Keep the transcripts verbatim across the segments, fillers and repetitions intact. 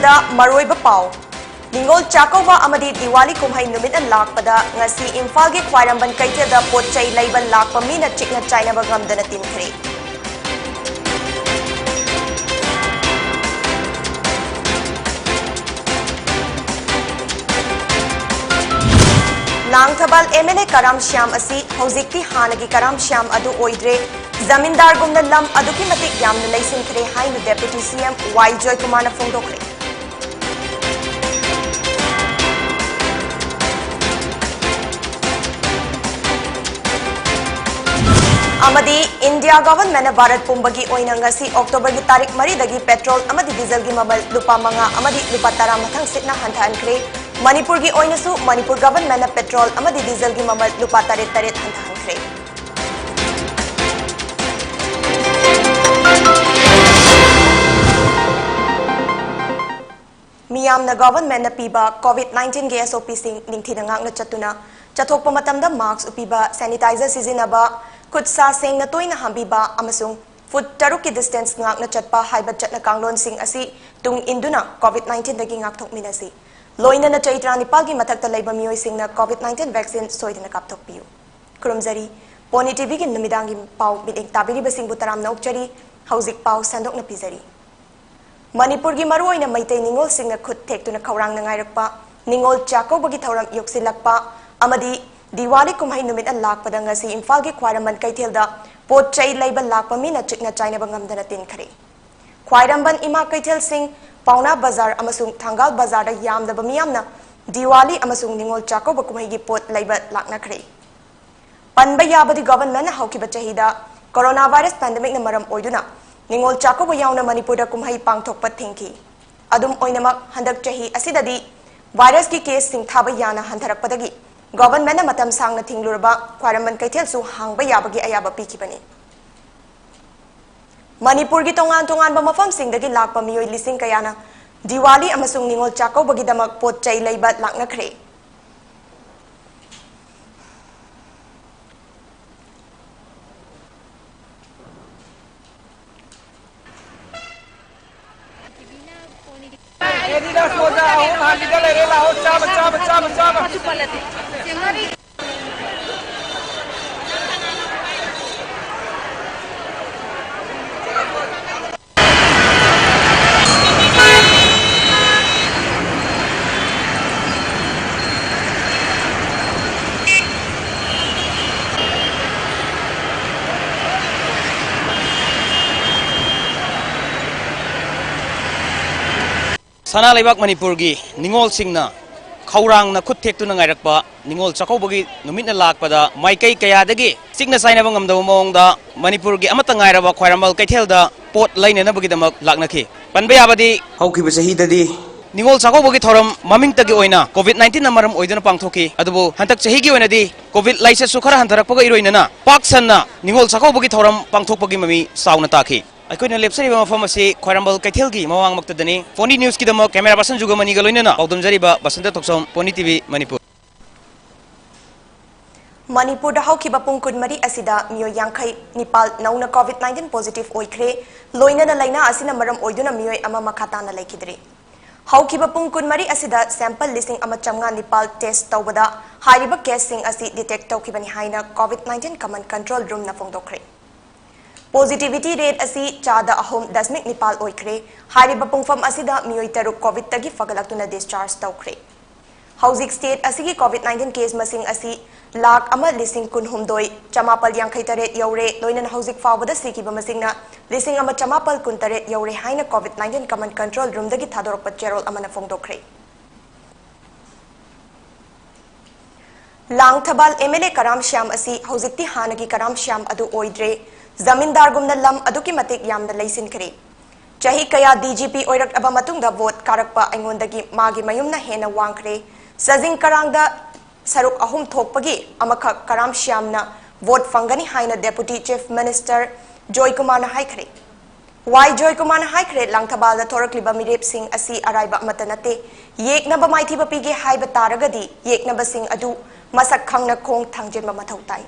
ꯗ ꯃꯔꯨꯑꯣꯏꯕ ꯄꯥꯎ꯫ ꯅꯤꯉꯣꯜ ꯆꯥꯛꯀꯧꯕ ꯑꯃꯗꯤ ꯗꯤꯋꯥꯂꯤ ꯀꯨꯝꯍꯩ ꯅꯨꯃꯤꯠꯅ ꯂꯥꯛꯄꯗ ꯉꯁꯤ ꯏꯝꯐꯥꯜꯒꯤ ꯈ꯭ꯋꯥꯏꯔꯝꯕꯟ ꯀꯩꯊꯦꯜꯗ ꯄꯣꯠ ꯆꯩ ꯂꯩꯕ ꯂꯥꯛꯄ ꯃꯤꯅ ꯆꯤꯛꯅ ꯆꯥꯏꯅꯕ ꯉꯝꯗꯅ ꯇꯤꯟꯈ꯭ꯔꯦ꯫ ꯂꯥꯡꯊꯕꯥꯜ M L A ꯀꯔꯥꯝ ꯁ꯭ꯌꯥꯝ ꯑꯁꯤ ꯍꯧꯖꯤꯛꯇꯤ ꯍꯥꯟꯅꯒꯤ ꯀꯔꯥꯝ ꯁ꯭ꯌꯥꯝ ꯑꯗꯨ ꯑꯣꯏꯗ꯭ꯔꯦ, ꯖꯃꯤꯟꯗꯥꯔꯒꯨꯝꯅ ꯂꯝ ꯑꯗꯨꯛꯀꯤ ꯃꯇꯤꯛ ꯌꯥꯝꯅ ꯂꯩꯁꯤꯟꯈ꯭ꯔꯦ ꯍꯥꯏꯅ Deputy C M Y ꯖꯣꯏꯀꯨꯃꯥꯔꯅ ꯐꯣꯡꯗꯣꯛꯈ꯭ꯔꯦ꯫ ꯑꯃꯗꯤ ꯏꯟꯗꯤꯌꯥ ꯒꯚꯔꯟꯃꯦꯟꯠꯅ ꯚꯥꯔꯠ ꯄꯨꯝꯕꯒꯤ ꯑꯣꯏꯅ ꯉꯁꯤ ꯑꯣꯛꯇꯣꯕꯔꯒꯤ ꯇꯥꯔꯤꯛ ꯃꯔꯤꯗꯒꯤ ꯄꯦꯇ꯭ꯔꯣꯜ ꯑꯃꯗꯤ ꯗꯤꯖꯜꯒꯤ ꯃꯃꯜ ꯂꯨꯄꯥ ꯃꯉꯥ ꯑꯃꯗꯤ ꯂꯨꯄꯥ ꯇꯔꯥ ꯃꯊꯪꯁꯤꯠꯅ ꯍꯟꯊꯍꯟꯈ꯭ꯔꯦ꯫ ꯃꯅꯤꯄꯨꯔꯒꯤ ꯑꯣꯏꯅꯁꯨ ꯃꯅꯤꯄꯨꯔ ꯒꯚꯔꯟꯃꯦꯟꯠꯅ ꯄꯦꯇ꯭ꯔꯣꯜ ꯑꯃꯗꯤ ꯗꯤꯖꯜꯒꯤ ꯃꯃꯜ ꯂꯨꯄꯥ ꯇꯔꯦꯠ ꯇꯔꯦꯠ ꯍꯟꯊꯍꯟꯈ꯭ꯔꯦ꯫ ꯃꯤꯌꯥꯝꯅ ꯒꯚꯔꯟꯃꯦꯟꯠꯅ ꯄꯤꯕ COVID nineteen ꯒꯤ S O P ꯁꯤꯡ ꯅꯤꯡꯊꯤꯅ ꯉꯥꯛꯅ ꯆꯠꯇꯨꯅ, ꯆꯠꯊꯣꯛꯄ ꯃꯇꯝꯗ ꯃꯥꯁꯛ ꯎꯞꯄꯤꯕ, ꯁꯦꯅꯤꯇꯥꯏꯖꯔ ꯁꯤꯖꯤꯟꯅꯕ, ꯈꯨꯠ ꯁꯥ ꯁꯦꯡꯅ ꯇꯣꯏꯅ ꯍꯥꯝꯕꯤꯕ ꯑꯃꯁꯨꯡ ꯐꯨꯠ ꯇꯔꯨꯛꯀꯤ ꯗꯤꯁꯇꯦꯟꯁ ꯉꯥꯛꯅ ꯆꯠꯄ ꯍꯥꯏꯕ ꯆꯠꯅ ꯀꯥꯡꯂꯣꯟꯁꯤꯡ ꯑꯁꯤ ꯇꯨꯡ ꯏꯟꯗꯨꯅ COVID nineteen ꯗꯒꯤ ꯉꯥꯛꯊꯣꯛꯃꯤꯟꯅꯁꯤ꯫ ꯂꯣꯏꯅꯅ ꯆꯍꯤ ꯇꯔꯥꯅꯤꯄꯥꯜꯒꯤ ꯃꯊꯛꯇ ꯂꯩꯕ ꯃꯤꯑꯣꯏꯁꯤꯡꯅ COVID nineteen vaccine ꯁꯣꯏꯗꯅ ꯀꯥꯞꯊꯣꯛꯄꯤꯌꯨ꯫ ꯈꯨꯔꯨꯝꯖꯔꯤ꯫ ꯄꯣꯅꯤ ꯇꯤꯚꯤꯒꯤ ꯅꯨꯃꯤꯗꯥꯡꯒꯤ ꯄꯥꯎ ꯃꯤꯠꯌꯦꯡ ꯇꯥꯕꯤꯔꯤꯕꯁꯤꯡꯕꯨ ꯇꯔꯥꯝꯅ ꯑꯣꯛꯆꯔꯤ꯫ ꯍꯧꯖꯤꯛ ꯄꯥꯎ ꯁꯟꯗꯣꯛꯅ ꯄꯤꯖꯔꯤ꯫ ꯃꯅꯤꯄꯨꯔꯒꯤ ꯃꯔꯨꯑꯣꯏꯅ ꯃꯩꯇꯩ ꯅꯤꯉꯣꯜꯁꯤꯡꯅ ꯈꯨꯠ ꯊꯦꯛꯇꯨꯅ ꯈꯧꯔꯥꯡꯅ ꯉꯥꯏꯔꯛꯄ ꯅꯤꯉꯣꯜ ꯆꯥꯛꯀꯧꯕꯒꯤ ꯊꯧꯔꯝ ꯌꯣꯛꯁꯤꯜꯂꯛꯄ ꯑꯃꯗꯤ ꯗꯤꯋꯥꯂꯤ ꯀꯨꯝꯍꯩ ꯅꯨꯃꯤꯠꯅ ꯂꯥꯛꯄꯗ ꯉꯁꯤ ꯏꯝꯐꯥꯜꯒꯤ ꯈ꯭ꯋꯥꯏꯔꯝꯕꯟ ꯀꯩꯊꯦꯜꯗ ꯄꯣꯠ ꯆꯩ ꯂꯩꯕ ꯂꯥꯛꯄ ꯃꯤꯅ ꯆꯤꯛꯅ ꯆꯥꯏꯅꯕ ꯉꯝꯗꯅ ꯇꯤꯟꯈ꯭ꯔꯦ꯫ ꯈ꯭ꯋꯥꯏꯔꯝꯕꯟ ꯏꯃꯥ ꯀꯩꯊꯦꯜꯁꯤꯡ, ꯄꯥꯎꯅꯥ ꯕꯖꯥꯔ ꯑꯃꯁꯨꯡ ꯊꯪꯒꯥꯜ ꯕꯖꯥꯔꯗ ꯌꯥꯝꯗꯕ ꯃꯤꯌꯥꯝꯅ ꯗꯤꯋꯥꯂꯤ ꯑꯃꯁꯨꯡ ꯅꯤꯉꯣꯜ ꯆꯥꯛꯀꯧꯕ ꯀꯨꯝꯍꯩꯒꯤ ꯄꯣꯠ ꯂꯩꯕ ꯂꯥꯛꯅꯈ꯭ꯔꯦ꯫ ꯄꯟꯕ ꯌꯥꯕꯗꯤ ꯒꯚꯔꯟꯃꯦꯟꯠꯅ ꯍꯧꯈꯤꯕ ꯆꯍꯤꯗ ꯀꯣꯔꯣꯅꯥ ꯚꯥꯏꯔꯁ ꯄꯦꯟꯗꯦꯃꯤꯛꯅ ꯃꯔꯝ ꯑꯣꯏꯗꯨꯅ ꯅꯤꯉꯣꯜ ꯆꯥꯛꯀꯧꯕ ꯌꯥꯎꯅ ꯃꯅꯤꯄꯨꯔꯗ ꯀꯨꯝꯍꯩ ꯄꯥꯡꯊꯣꯛꯄ ꯊꯤꯡꯈꯤ꯫ ꯑꯗꯨꯝ ꯑꯣꯏꯅꯃꯛ, ꯍꯟꯗꯛ ꯆꯍꯤ ꯑꯁꯤꯗꯗꯤ ꯚꯥꯏꯔꯁꯀꯤ ꯀꯦꯁꯁꯤꯡ ꯊꯥꯕ ꯌꯥꯅ ꯍꯟꯊꯔꯛꯄꯗꯒꯤ ꯒꯚꯔꯟꯃꯦꯟꯠꯅ ꯃꯇꯝ ꯁꯥꯡꯅ ꯊꯤꯡꯂꯨꯔꯕ ꯈ꯭ꯋꯥꯏꯔꯝꯕꯟ ꯀꯩꯊꯦꯜꯁꯨ ꯍꯥꯡꯕ ꯌꯥꯕꯒꯤ ꯑꯌꯥꯕ ꯄꯤꯈꯤꯕꯅꯤ꯫ ꯃꯅꯤꯄꯨꯔꯒꯤ ꯇꯣꯉꯥꯟ ꯇꯣꯉꯥꯟꯕ ꯃꯐꯝꯁꯤꯡꯗꯒꯤ ꯂꯥꯛꯄ ꯃꯤꯑꯣꯏ ꯂꯤꯁꯤꯡ ꯀꯌꯥꯅ ꯗꯤꯋꯥꯂꯤ ꯑꯃꯁꯨꯡ ꯅꯤꯉꯣꯜ ꯆꯥꯛꯀꯧꯕꯒꯤꯗꯃꯛ ꯄꯣꯠ ꯆꯩ ꯂꯩꯕ ꯂꯥꯛꯅꯈ꯭ꯔꯦ꯫ ꯑꯦꯗꯤꯗꯥꯁ ꯃꯣꯖꯥ ꯑꯍꯨꯝ ꯍꯥꯟꯕꯤꯗ ꯂꯩꯔꯦ, ꯂꯥꯛꯑꯣ, ꯆꯥꯕ, ꯆꯥꯕ, ꯆꯥꯕ, ꯆꯥꯕ꯫ ꯁꯅꯥ ꯂꯩꯕꯥꯛ ꯃꯅꯤꯄꯨꯔꯒꯤ ꯅꯤꯉꯣꯜꯁꯤꯡꯅ ꯈꯧꯔꯥꯡꯅ ꯈꯨꯠ ꯊꯦꯛꯇꯨꯅ ꯉꯥꯏꯔꯛꯄ ꯅꯤꯉꯣꯜ ꯆꯥꯛꯀꯧꯕꯒꯤ ꯅꯨꯃꯤꯠꯅ ꯂꯥꯛꯄꯗ, ꯃꯥꯏꯀꯩ ꯀꯌꯥꯗꯒꯤ ꯆꯤꯛꯅ ꯆꯥꯏꯅꯕ ꯉꯝꯗꯕ ꯃꯑꯣꯡꯗ ꯃꯅꯤꯄꯨꯔꯒꯤ ꯑꯃꯠꯇ ꯉꯥꯏꯔꯕ ꯈ꯭ꯋꯥꯏꯔꯝꯕꯟ ꯀꯩꯊꯦꯜꯗ ꯄꯣꯠ ꯂꯩꯅꯅꯕꯒꯤꯗꯃꯛ ꯂꯥꯛꯅꯈꯤ꯫ ꯄꯟꯕ ꯌꯥꯕꯗꯤ, ꯍꯧꯈꯤꯕ ꯆꯍꯤꯗꯗꯤ ꯅꯤꯉꯣꯜ ꯆꯥꯛꯀꯧꯕꯒꯤ ꯊꯧꯔꯝ ꯃꯃꯤꯡꯇꯒꯤ ꯑꯣꯏꯅ COVID nineteenꯅ ꯃꯔꯝ ꯑꯣꯏꯗꯨꯅ ꯄꯥꯡꯊꯣꯛꯈꯤ꯫ ꯑꯗꯨꯕꯨ ꯍꯟꯗꯛ ꯆꯍꯤꯒꯤ ꯑꯣꯏꯅꯗꯤ COVID ꯂꯥꯏꯆꯠꯁꯨ ꯈꯔ ꯍꯟꯊꯔꯛꯄꯒ ꯏꯔꯣꯏꯅꯅ ꯄꯥꯛ ꯁꯟꯅ ꯅꯤꯉꯣꯜ ꯆꯥꯛꯀꯧꯕꯒꯤ ꯊꯧꯔꯝ ꯄꯥꯡꯊꯣꯛꯄꯒꯤ ꯃꯃꯤ ꯆꯥꯎꯅ ꯇꯥꯈꯤ꯫ ꯑꯩꯈꯣꯏꯅ ꯂꯦꯞꯆꯔꯤꯕ ꯃꯐꯝ ꯑꯁꯤ ꯈ꯭ꯋꯥꯏꯔꯝꯕꯟ ꯀꯩꯊꯦꯜꯒꯤ ꯃꯃꯥꯡꯃꯛꯇꯗꯅꯤ꯫ Phony Newsꯀꯤꯗꯃꯛ camera person ꯖꯨꯒꯃꯅꯤꯒ ꯂꯣꯏꯅꯅ ꯄꯥꯎꯗꯝꯖꯔꯤꯕ ꯕꯁꯟꯇ ꯊꯣꯛꯆꯣꯝ, Phony TV, ꯃꯅꯤꯄꯨꯔ꯫ ꯃꯅꯤꯄꯨꯔꯗ ꯍꯧꯈꯤꯕ ꯄꯨꯡ ꯀꯨꯟꯃꯔꯤ ꯑꯁꯤꯗ ꯃꯤꯑꯣꯏ ꯌꯥꯡꯈꯩ ꯅꯤꯄꯥꯜ ꯅꯧꯅ COVID nineteen positive ꯑꯣꯏꯈ꯭ꯔꯦ꯫ ꯂꯣꯏꯅꯅ ꯂꯥꯏꯅꯥ ꯑꯁꯤꯅ ꯃꯔꯝ ꯑꯣꯏꯗꯨꯅ ꯃꯤꯑꯣꯏ ꯑꯃ ꯃꯈꯥ ꯇꯥꯅ ꯂꯩꯈꯤꯗ꯭ꯔꯤ꯫ ꯍꯧꯈꯤꯕ ꯄꯨꯡ ꯀꯨꯟꯃꯔꯤ ꯑꯁꯤꯗ sample ꯂꯤꯁꯤꯡ ꯑꯃ ꯆꯥꯝꯃꯉꯥ ꯅꯤꯄꯥꯜ test ꯇꯧꯕꯗ ꯍꯥꯏꯔꯤꯕ caseꯁꯤꯡ ꯑꯁꯤ detect ꯇꯧꯈꯤꯕꯅꯤ ꯍꯥꯏꯅ COVID nineteen Command Control Roomꯅ ꯐꯣꯡꯗꯣꯛꯈ꯭ꯔꯦ꯫ Positivity rate ꯑꯁꯤ ꯆꯥꯗ ꯑꯍꯨꯝ ꯗꯁꯃꯤꯛ ꯅꯤꯄꯥꯜ ꯑꯣꯏꯈ꯭ꯔꯦ꯫ ꯍꯥꯏꯔꯤꯕ ꯄꯨꯡꯐꯝ ꯑꯁꯤꯗ ꯃꯤꯑꯣꯏ ꯇꯔꯨꯛ COVIDꯇꯒꯤ ꯐꯒꯠꯂꯛꯇꯨꯅ discharge ꯇꯧꯈ꯭ꯔꯦ꯫ ꯍꯧꯖꯤꯛ state ꯑꯁꯤꯒꯤ COVID nineteen case ꯃꯁꯤꯡ ꯑꯁꯤ ꯂꯥꯈ ꯑꯃ ꯂꯤꯁꯤꯡ ꯀꯨꯟꯍꯨꯝꯗꯣꯏ ꯆꯃꯥꯄꯜ ꯌꯥꯡꯈꯩ ꯇꯔꯦꯠ ꯌꯧꯔꯦ꯫ ꯂꯣꯏꯅꯅ ꯍꯧꯖꯤꯛ ꯐꯥꯎꯕꯗ ꯁꯤꯈꯤꯕ ꯃꯁꯤꯡꯅ ꯂꯤꯁꯤꯡ ꯑꯃ ꯆꯃꯥꯄꯜ ꯀꯨꯟꯇꯔꯦꯠ ꯌꯧꯔꯦ ꯍꯥꯏꯅ COVID nineteen Command Control Roomꯗꯒꯤ ꯊꯥꯗꯣꯔꯛꯄ ꯆꯦꯔꯣꯜ ꯑꯃꯅ ꯐꯣꯡꯗꯣꯛꯈ꯭ꯔꯦ꯫ ꯂꯥꯡꯊꯕꯥꯜ MLA ꯀꯔꯥꯝ ꯁ꯭ꯌꯥꯝ ꯑꯁꯤ ꯍꯧꯖꯤꯛꯇꯤ ꯍꯥꯟꯅꯒꯤ ꯀꯔꯥꯝ ꯁ꯭ꯌꯥꯝ ꯑꯗꯨ ꯑꯣꯏꯗ꯭ꯔꯦ꯫ ꯖꯃꯤꯟꯗꯥꯔꯒꯨꯝꯅ ꯂꯝ ꯑꯗꯨꯛꯀꯤ ꯃꯇꯤꯛ ꯌꯥꯝꯅ ꯂꯩꯁꯤꯟꯈ꯭ꯔꯦ꯫ ꯆꯍꯤ ꯀꯌꯥ DGP ꯑꯣꯏꯔꯛꯂꯕ ꯃꯇꯨꯡꯗ vote ꯀꯥꯔꯛꯄ ꯑꯩꯉꯣꯟꯗꯒꯤ ꯃꯥꯒꯤ ꯃꯌꯨꯝꯅ ꯍꯦꯟꯅ ꯋꯥꯡꯈ꯭ꯔꯦ꯫ ꯆꯥꯖꯤꯡ ꯀꯔꯥꯡꯗ ꯁꯔꯨꯛ ꯑꯍꯨꯝ ꯊꯣꯛꯄꯒꯤ ꯑꯃꯈꯛ ꯀꯔꯥꯝ ꯁ꯭ꯌꯥꯝꯅ vote ꯐꯪꯒꯅꯤ ꯍꯥꯏꯅ Deputy Chief Minister ꯖꯣꯏꯀꯨꯃꯥꯔꯅ ꯍꯥꯏꯈ꯭ꯔꯦ꯫ ꯋꯥꯏ ꯖꯣꯏꯀꯨꯃꯥꯔꯅ ꯍꯥꯏꯈ꯭ꯔꯦ, ꯂꯥꯡꯊꯕꯥꯜꯗ ꯊꯣꯔꯛꯂꯤꯕ ꯃꯤꯔꯦꯞꯁꯤꯡ ꯑꯁꯤ ꯑꯔꯥꯏꯕ ꯑꯃꯠꯇ ꯅꯠꯇꯦ꯫ ꯌꯦꯛꯅꯕ ꯃꯥꯏꯊꯤꯕ ꯄꯤꯒꯦ ꯍꯥꯏꯕ ꯇꯥꯔꯒꯗꯤ ꯌꯦꯛꯅꯕꯁꯤꯡ ꯑꯗꯨ ꯃꯁꯛ ꯈꯪꯅ ꯈꯣꯡ ꯊꯥꯡꯖꯤꯟꯕ ꯃꯊꯧ ꯇꯥꯏ꯫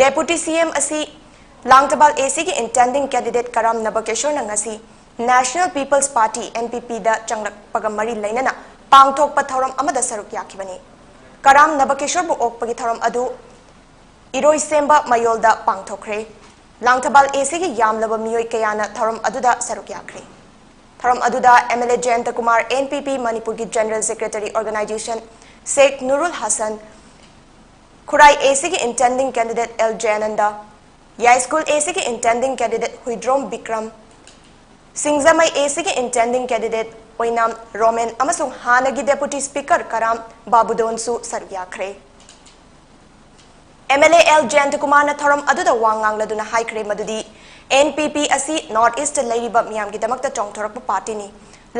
Deputy CM ꯑꯁꯤ ꯂꯥꯡꯊꯕꯥꯜ ACꯒꯤ intending candidate ꯀꯔꯥꯝ ꯅꯕꯀꯦꯁꯣꯔꯅ ꯉꯁꯤ National People's Party, N P P, ꯗ ꯆꯪꯂꯛꯄꯒ ꯃꯔꯤ ꯂꯩꯅꯅ ꯄꯥꯡꯊꯣꯛꯄ ꯊꯧꯔꯝ ꯑꯃꯗ ꯁꯔꯨꯛ ꯌꯥꯈꯤꯕꯅꯤ꯫ ꯀꯔꯥꯝ ꯅꯕꯀꯤꯁꯣꯔꯕꯨ ꯑꯣꯛꯄꯒꯤ ꯊꯧꯔꯝ ꯑꯗꯨ ꯏꯔꯣꯏꯁꯦꯝꯕ ꯃꯌꯣꯜꯗ ꯄꯥꯡꯊꯣꯛꯈ꯭ꯔꯦ꯫ ꯂꯥꯡꯊꯕꯥꯜ A C ꯒꯤ ꯌꯥꯝꯂꯕ ꯃꯤꯑꯣꯏ ꯀꯌꯥꯅ ꯊꯧꯔꯝ ꯑꯗꯨꯗ ꯁꯔꯨꯛ ꯌꯥꯈ꯭ꯔꯦ꯫ ꯊꯧꯔꯝ ꯑꯗꯨꯗ M L A Jayanta Kumar, N P P ꯃꯅꯤꯄꯨꯔꯒꯤ General Secretary Organization Sheikh Nurul Hassan, Khurai A C ꯒꯤ intending candidate L Jayananda, Yaiskul A C ꯒꯤ intending candidate Huidrom Bikram, Singjamei A C ꯒꯤ intending candidate ꯑꯣꯏꯅꯥꯝ ꯔꯣꯃꯦꯟ ꯑꯃꯁꯨꯡ ꯍꯥꯟꯅꯒꯤ Deputy Speaker ꯀꯔꯥꯝ ꯕꯥꯕꯨꯗꯣꯟꯁꯨ ꯁꯔꯨꯛ ꯌꯥꯈ꯭ꯔꯦ꯫ M L A L Jayanta ꯀꯨꯃꯥꯔꯅ ꯊꯧꯔꯝ ꯑꯗꯨꯗ ꯋꯥ ꯉꯥꯡꯂꯗꯨꯅ ꯍꯥꯏꯈ꯭ꯔꯦ ꯃꯗꯨꯗꯤ N P P ꯑꯁꯤ North East ꯇ ꯂꯩꯔꯤꯕ ꯃꯤꯌꯥꯝꯒꯤꯗꯃꯛꯇ ꯆꯣꯡꯊꯣꯔꯛꯄ party ꯅꯤ꯫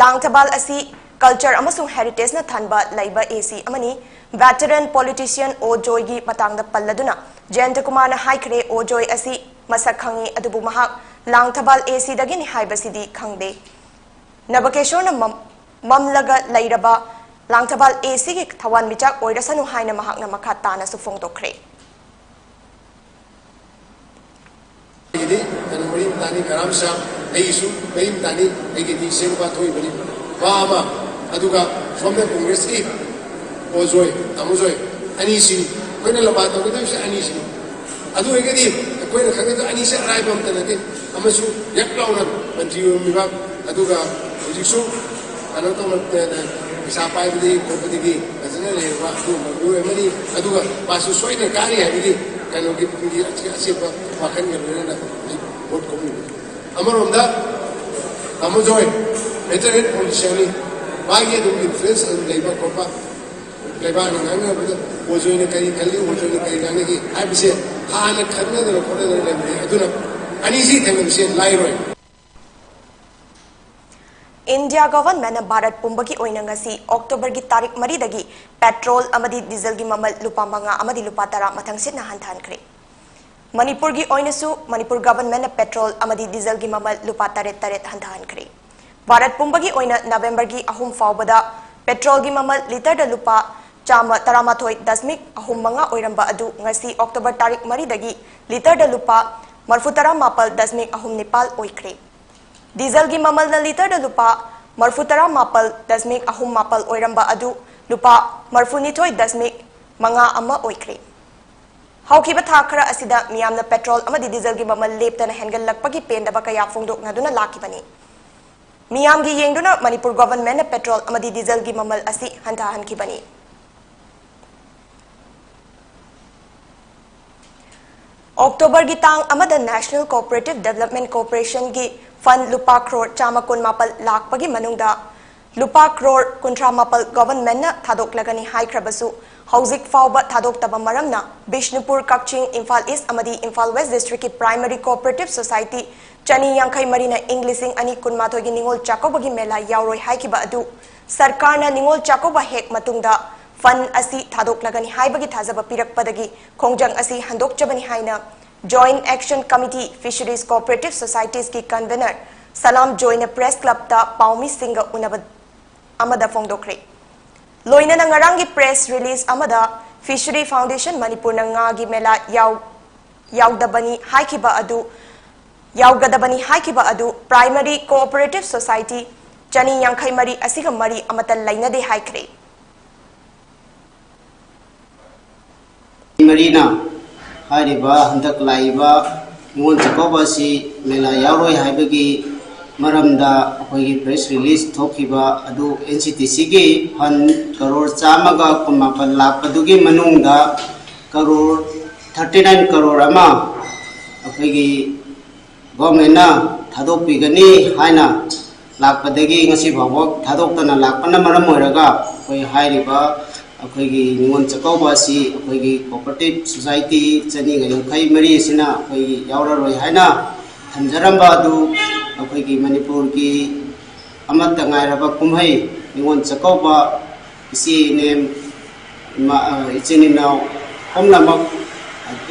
ꯂꯥꯡꯊꯕꯥꯜ ꯑꯁꯤ culture ꯑꯃꯁꯨꯡ heritage ꯅ ꯊꯟꯕ ꯂꯩꯕ A C ꯑꯃꯅꯤ꯫ Veteran politician ꯑꯣ ꯖꯣꯏꯒꯤ ꯃꯇꯥꯡꯗ ꯄꯜꯂꯗꯨꯅ ꯖꯌꯟꯇ ꯀꯨꯃꯥꯔꯅ ꯍꯥꯏꯈ꯭ꯔꯦ, ꯑꯣ ꯖꯣꯏ ꯑꯁꯤ ꯃꯁꯛ ꯈꯪꯏ, ꯑꯗꯨꯕꯨ ꯃꯍꯥꯛ ꯂꯥꯡꯊꯕꯥꯜ A C ꯗꯒꯤꯅꯤ ꯍꯥꯏꯕꯁꯤꯗꯤ ꯈꯪꯗꯦ꯫ ꯅꯕꯀꯦꯁꯣꯔꯅ ꯃꯝ-, ꯃꯝꯂꯒ ꯂꯩꯔꯕ ꯂꯥꯡꯊꯕꯥꯜ A C ꯒꯤ ꯊꯋꯥꯟꯃꯤꯆꯥꯛ ꯑꯣꯏꯔꯁꯅꯨ ꯍꯥꯏꯅ ꯃꯍꯥꯛꯅ ꯃꯈꯥ ꯇꯥꯅꯁꯨ ꯐꯣꯡꯗꯣꯛꯈ꯭ꯔꯦ꯫ ꯑꯩꯒꯤꯗꯤ ꯀꯩꯅꯣ ꯃꯔꯤ ꯃꯇꯥꯅꯤ, ꯀꯔꯥꯝ ꯁꯥꯍꯕ, ꯑꯩꯒꯤꯁꯨ ꯃꯔꯤ ꯃꯇꯥꯅꯤ, ꯑꯩꯒꯤꯗꯤ ꯏꯆꯦ ꯅꯨꯄꯥ ꯊꯣꯛꯏꯕꯅꯤ, ꯅꯨꯄꯥ ꯑꯃ, ꯑꯗꯨꯒ ꯁꯣꯝꯗ ꯀꯣꯡꯒ꯭ꯔꯦꯁꯀꯤ ꯑꯣꯖꯣꯏ, ꯇꯥꯃꯣꯖꯣꯏ, ꯑꯅꯤꯁꯤ ꯑꯩꯈꯣꯏꯅ ꯂꯝꯕꯥ ꯇꯧꯒꯗꯧꯔꯤꯁꯦ ꯑꯅꯤꯁꯤꯅꯤ꯫ ꯑꯗꯨ ꯑꯣꯏꯔꯒꯗꯤ ꯑꯩꯈꯣꯏꯅ ꯈꯪꯒꯗꯕ ꯑꯅꯤꯁꯦ ꯑꯔꯥꯏꯕ ꯑꯝꯇ ꯅꯠꯇꯦ꯫ ꯑꯃꯁꯨ ꯌꯛ ꯂꯥꯎꯅ ꯃꯟꯇ꯭ꯔꯤ ꯑꯣꯏꯔꯝꯃꯤꯕ, ꯑꯗꯨꯒ ꯍꯧꯖꯤꯛꯁꯨ ꯀꯩꯅꯣ ꯇꯧꯅ, ꯄꯩꯁꯥ ꯄꯥꯏꯕꯗꯒꯤ ꯈꯣꯠꯄꯗꯒꯤ ꯐꯖꯅ ꯂꯩꯔꯕ ꯑꯗꯨꯒꯨꯝꯕ ꯃꯤꯑꯣꯏ ꯑꯃꯅꯤ꯫ ꯑꯗꯨꯒ ꯃꯥꯁꯨ ꯁꯣꯏꯗꯅ ꯀꯥꯅꯤ ꯍꯥꯏꯕꯒꯤ ꯀꯩꯅꯣꯒꯤ ꯑꯆꯦꯠꯄ ꯋꯥꯈꯜꯒ ꯂꯣꯏꯅꯅ ꯍꯧꯖꯤꯛ ꯚꯣꯠ ꯈꯣꯝꯃꯤꯕꯅꯤ꯫ ꯑꯃꯔꯣꯝꯗ ꯇꯥꯃꯣ ꯖꯣꯏ veteran politician ꯅꯤ, ꯃꯥꯒꯤ ꯑꯗꯨꯝ influence ꯑꯗꯨꯝ ꯂꯩꯕ ꯈꯣꯠꯄ, ꯂꯩꯕꯥꯛꯅ ꯉꯥꯡꯅꯕꯗ ꯑꯣꯖꯣꯏꯅ ꯀꯔꯤ ꯈꯜꯂꯤ, ꯑꯣꯖꯣꯏꯅ ꯀꯔꯤ ꯉꯥꯡꯅꯒꯦ ꯍꯥꯏꯕꯁꯦ ꯍꯥꯟꯅ ꯈꯟꯅꯗꯅ ꯈꯣꯠꯅꯗꯅ ꯂꯩꯕꯅꯤ꯫ ꯑꯗꯨꯅ ꯑꯅꯤꯁꯤ ꯊꯦꯡꯅꯕꯁꯦ ꯂꯥꯏꯔꯣꯏ꯫ India government ꯅ ꯚꯥꯔꯠ ꯄꯨꯝꯕꯒꯤ ꯑꯣꯏꯅ ꯉꯁꯤ October ꯒꯤ ꯇꯥꯔꯤꯛ ꯃꯔꯤꯗꯒꯤ petrol ꯑꯃꯗꯤ diesel ꯒꯤ ꯃꯃꯜ ꯂꯨꯄꯥ ꯃꯉꯥ ꯑꯃꯗꯤ ꯂꯨꯄꯥ ꯇꯔꯥ ꯃꯊꯪꯁꯤꯠꯅ ꯍꯟꯊꯍꯟꯈ꯭ꯔꯦ꯫ ꯃꯅꯤꯄꯨꯔꯒꯤ ꯑꯣꯏꯅꯁꯨ ꯃꯅꯤꯄꯨꯔ government ꯅ petrol ꯑꯃꯗꯤ diesel ꯒꯤ ꯃꯃꯜ ꯂꯨꯄꯥ ꯇꯔꯦꯠ ꯇꯔꯦꯠ ꯍꯟꯊꯍꯟꯈ꯭ꯔꯦ꯫ ꯚꯥꯔꯠ ꯄꯨꯝꯕꯒꯤ ꯑꯣꯏꯅ November ꯒꯤ ꯑꯍꯨꯝ ꯐꯥꯎꯕꯗ petrol ꯒꯤ ꯃꯃꯜ litre ꯗ ꯂꯨꯄꯥ ꯆꯥꯝꯃ ꯇꯔꯥꯃꯥꯊꯣꯏ ꯗꯁꯃꯤꯛ ꯑꯍꯨꯝ ꯃꯉꯥ ꯑꯣꯏꯔꯝꯕ ꯑꯗꯨ ꯉꯁꯤ October ꯇꯥꯔꯤꯛ ꯃꯔꯤꯗꯒꯤ litre ꯗ ꯂꯨꯄꯥ ꯃꯔꯤꯐꯨ ꯇꯔꯥ ꯃꯥꯄꯜ ꯗꯁꯃꯤꯛ ꯑꯍꯨꯝ ꯅꯤꯄꯥꯜ ꯑꯣꯏꯈ꯭ꯔꯦ꯫ ꯗꯤꯖꯜꯒꯤ ꯃꯃꯜꯅ ꯂꯤꯇꯔꯗ ꯂꯨꯄꯥ ꯃꯔꯤꯐꯨ ꯇꯔꯥ ꯃꯥꯄꯜ ꯗꯁꯃꯤꯛ ꯑꯍꯨꯝ ꯃꯥꯄꯜ ꯑꯣꯏꯔꯝꯕ ꯑꯗꯨ ꯂꯨꯄꯥ ꯃꯔꯤꯐꯨ ꯅꯤꯊꯣꯏ ꯗꯁꯃꯤꯛ ꯃꯉꯥ ꯑꯃ ꯑꯣꯏꯈ꯭ꯔꯦ꯫ ꯍꯧꯈꯤꯕ ꯊꯥ ꯈꯔ ꯑꯁꯤꯗ ꯃꯤꯌꯥꯝꯅ ꯄꯦꯇ꯭ꯔꯣꯜ ꯑꯃꯗꯤ ꯗꯤꯖꯜꯒꯤ ꯃꯃꯜ ꯂꯦꯞꯇꯅ ꯍꯦꯟꯒꯠꯂꯛꯄꯒꯤ ꯄꯦꯟꯗꯕ ꯀꯌꯥ ꯐꯣꯡꯗꯣꯛꯅꯗꯨꯅ ꯂꯥꯛꯈꯤꯕꯅꯤ꯫ ꯃꯤꯌꯥꯝꯒꯤ ꯌꯦꯡꯗꯨꯅ ꯃꯅꯤꯄꯨꯔ ꯒꯣꯚꯔꯟꯃꯦꯟꯠꯅ ꯄꯦꯇ꯭ꯔꯣꯜ ꯑꯃꯗꯤ ꯗꯤꯖꯜꯒꯤ ꯃꯃꯜ ꯑꯁꯤ ꯍꯟꯊꯍꯟꯈꯤꯕꯅꯤ꯫ ꯑꯣꯛꯇꯣꯕꯔꯒꯤ ꯇꯥꯡ ꯑꯃꯗ National Cooperative Development Corporationꯒꯤ fund ꯂꯨꯄꯥ ꯀ꯭ꯔꯣꯔ ꯆꯥꯝꯃ ꯀꯨꯟꯃꯥꯄꯜ ꯂꯥꯛꯄꯒꯤ ꯃꯅꯨꯡꯗ ꯂꯨꯄꯥ ꯀ꯭ꯔꯣꯔ ꯀꯨꯟꯊ꯭ꯔꯥ ꯃꯥꯄꯜ ꯒꯣꯚꯔꯟꯃꯦꯟꯠꯅ ꯊꯥꯗꯣꯛꯂꯒꯅꯤ ꯍꯥꯏꯈ꯭ꯔꯕꯁꯨ, ꯍꯧꯖꯤꯛ ꯐꯥꯎꯕ ꯊꯥꯗꯣꯛꯇꯕ ꯃꯔꯝꯅ ꯕꯤꯁꯅꯨꯄꯨꯔ, ꯀꯛꯆꯤꯡ, ꯏꯝꯐꯥꯜ ꯏꯁ꯭ꯠ ꯑꯃꯗꯤ ꯏꯝꯐꯥꯜ ꯋꯦꯁ꯭ꯠ ꯗꯤꯁꯇ꯭ꯔꯤꯛꯀꯤ ꯄ꯭ꯔꯥꯏꯃꯔꯤ ꯀꯣꯑꯣꯄꯔꯦꯇꯤꯚ ꯁꯣꯁꯥꯏꯇꯤ ꯆꯅꯤ ꯌꯥꯡꯈꯩ ꯃꯔꯤꯅ ꯏꯪ ꯂꯤꯁꯤꯡ ꯑꯅꯤ ꯀꯨꯟꯃꯥꯊꯣꯏꯒꯤ ꯅꯤꯉꯣꯜ ꯆꯥꯛꯀꯧꯕꯒꯤ ꯃꯦꯂꯥ ꯌꯥꯎꯔꯣꯏ ꯍꯥꯏꯈꯤꯕ ꯑꯗꯨ ꯁꯔꯀꯥꯔꯅ ꯅꯤꯉꯣꯜ ꯆꯥꯛꯀꯧꯕ ꯍꯦꯛ ꯃꯇꯨꯡꯗ fund ꯑꯁꯤ ꯊꯥꯗꯣꯛꯂꯒꯅꯤ ꯍꯥꯏꯕꯒꯤ ꯊꯥꯖꯕ ꯄꯤꯔꯛꯄꯗꯒꯤ ꯈꯣꯡꯖꯪ ꯑꯁꯤ ꯍꯟꯗꯣꯛꯆꯕꯅꯤ ꯍꯥꯏꯅ Joint Action Committee Fisheries Cooperatives Societiesꯀꯤ convener ꯁꯂꯥꯝ ꯖꯣꯏꯅ ꯄ꯭ꯔꯦꯁ ꯀ꯭ꯂꯕꯇ ꯄꯥꯎꯃꯤꯁꯤꯡꯒ ꯎꯅꯕ ꯑꯃꯗ ꯐꯣꯡꯗꯣꯛꯈ꯭ꯔꯦ꯫ ꯂꯣꯏꯅꯅ ꯉꯔꯥꯡꯒꯤ ꯄ꯭ꯔꯦꯁ ꯔꯤꯂꯤꯖ ꯑꯃꯗ Fishery Foundation ꯃꯅꯤꯄꯨꯔꯅ ꯉꯥꯒꯤ ꯃꯦꯂꯥ ꯌꯥꯎ-, ꯌꯥꯎꯗꯕꯅꯤ ꯍꯥꯏꯈꯤꯕ ꯑꯗꯨ, ꯌꯥꯎꯒꯗꯕꯅꯤ ꯍꯥꯏꯈꯤꯕ ꯑꯗꯨ ꯄ꯭ꯔꯥꯏꯃꯔꯤ ꯀꯣꯑꯣꯄꯔꯦꯇꯤꯚ ꯁꯣꯁꯥꯏꯇꯤ ꯆꯅꯤ ꯌꯥꯡꯈꯩ ꯃꯔꯤ ꯑꯁꯤꯒ ꯃꯔꯤ ꯑꯃꯠꯇ ꯂꯩꯅꯗꯦ ꯍꯥꯏꯈ꯭ꯔꯦ꯫ ꯃꯔꯤꯅ ꯍꯥꯏꯔꯤꯕ ꯍꯟꯗꯛ ꯂꯥꯛꯏꯕ ꯅꯤꯉꯣꯜ ꯆꯥꯛꯀꯧꯕ ꯑꯁꯤ ꯃꯦꯂꯥ ꯌꯥꯎꯔꯣꯏ ꯍꯥꯏꯕꯒꯤ ꯃꯔꯝꯗ ꯑꯩꯈꯣꯏꯒꯤ ꯄ꯭ꯔꯦꯁ ꯔꯤꯂꯤꯖ ꯊꯣꯛꯈꯤꯕ ꯑꯗꯨ NCTCꯒꯤ fund ꯀꯔꯣꯔ ꯆꯥꯝꯃꯒ ꯀꯨꯟꯃꯥꯄꯜ ꯂꯥꯛꯄꯗꯨꯒꯤ ꯃꯅꯨꯡꯗ ꯀꯔꯣꯔ thirty nine ꯀꯔꯣꯔ ꯑꯃ ꯑꯩꯈꯣꯏꯒꯤ ꯒꯣꯚꯔꯟꯃꯦꯟꯠꯅ ꯊꯥꯗꯣꯛꯄꯤꯒꯅꯤ ꯍꯥꯏꯅ ꯂꯥꯛꯄꯗꯒꯤ ꯉꯁꯤ ꯐꯥꯎꯕ ꯊꯥꯗꯣꯛꯇꯅ ꯂꯥꯛꯄꯅ ꯃꯔꯝ ꯑꯣꯏꯔꯒ ꯑꯩꯈꯣꯏ ꯍꯥꯏꯔꯤꯕ ꯑꯩꯈꯣꯏꯒꯤ ꯅꯤꯉꯣꯜ ꯆꯥꯛꯀꯧꯕ ꯑꯁꯤ ꯑꯩꯈꯣꯏꯒꯤ ꯀꯣꯑꯣꯄꯔꯦꯇꯤꯚ ꯁꯣꯁꯥꯏꯇꯤ ꯆꯅꯤꯒ ꯌꯥꯡꯈꯩ ꯃꯔꯤ ꯑꯁꯤꯅ ꯑꯩꯈꯣꯏꯒꯤ ꯌꯥꯎꯔꯔꯣꯏ ꯍꯥꯏꯅ ꯊꯝꯖꯔꯝꯕ ꯑꯗꯨ ꯑꯩꯈꯣꯏꯒꯤ ꯃꯅꯤꯄꯨꯔꯒꯤ ꯑꯃꯠꯇ ꯉꯥꯏꯔꯕ ꯀꯨꯝꯍꯩ ꯅꯤꯉꯣꯜ ꯆꯥꯛꯀꯧꯕ ꯏꯆꯦ ꯏꯅꯦ ꯏꯃꯥ, ꯑ, ꯏꯆꯤꯟ ꯏꯅꯥꯎ ꯄꯨꯝꯅꯃꯛ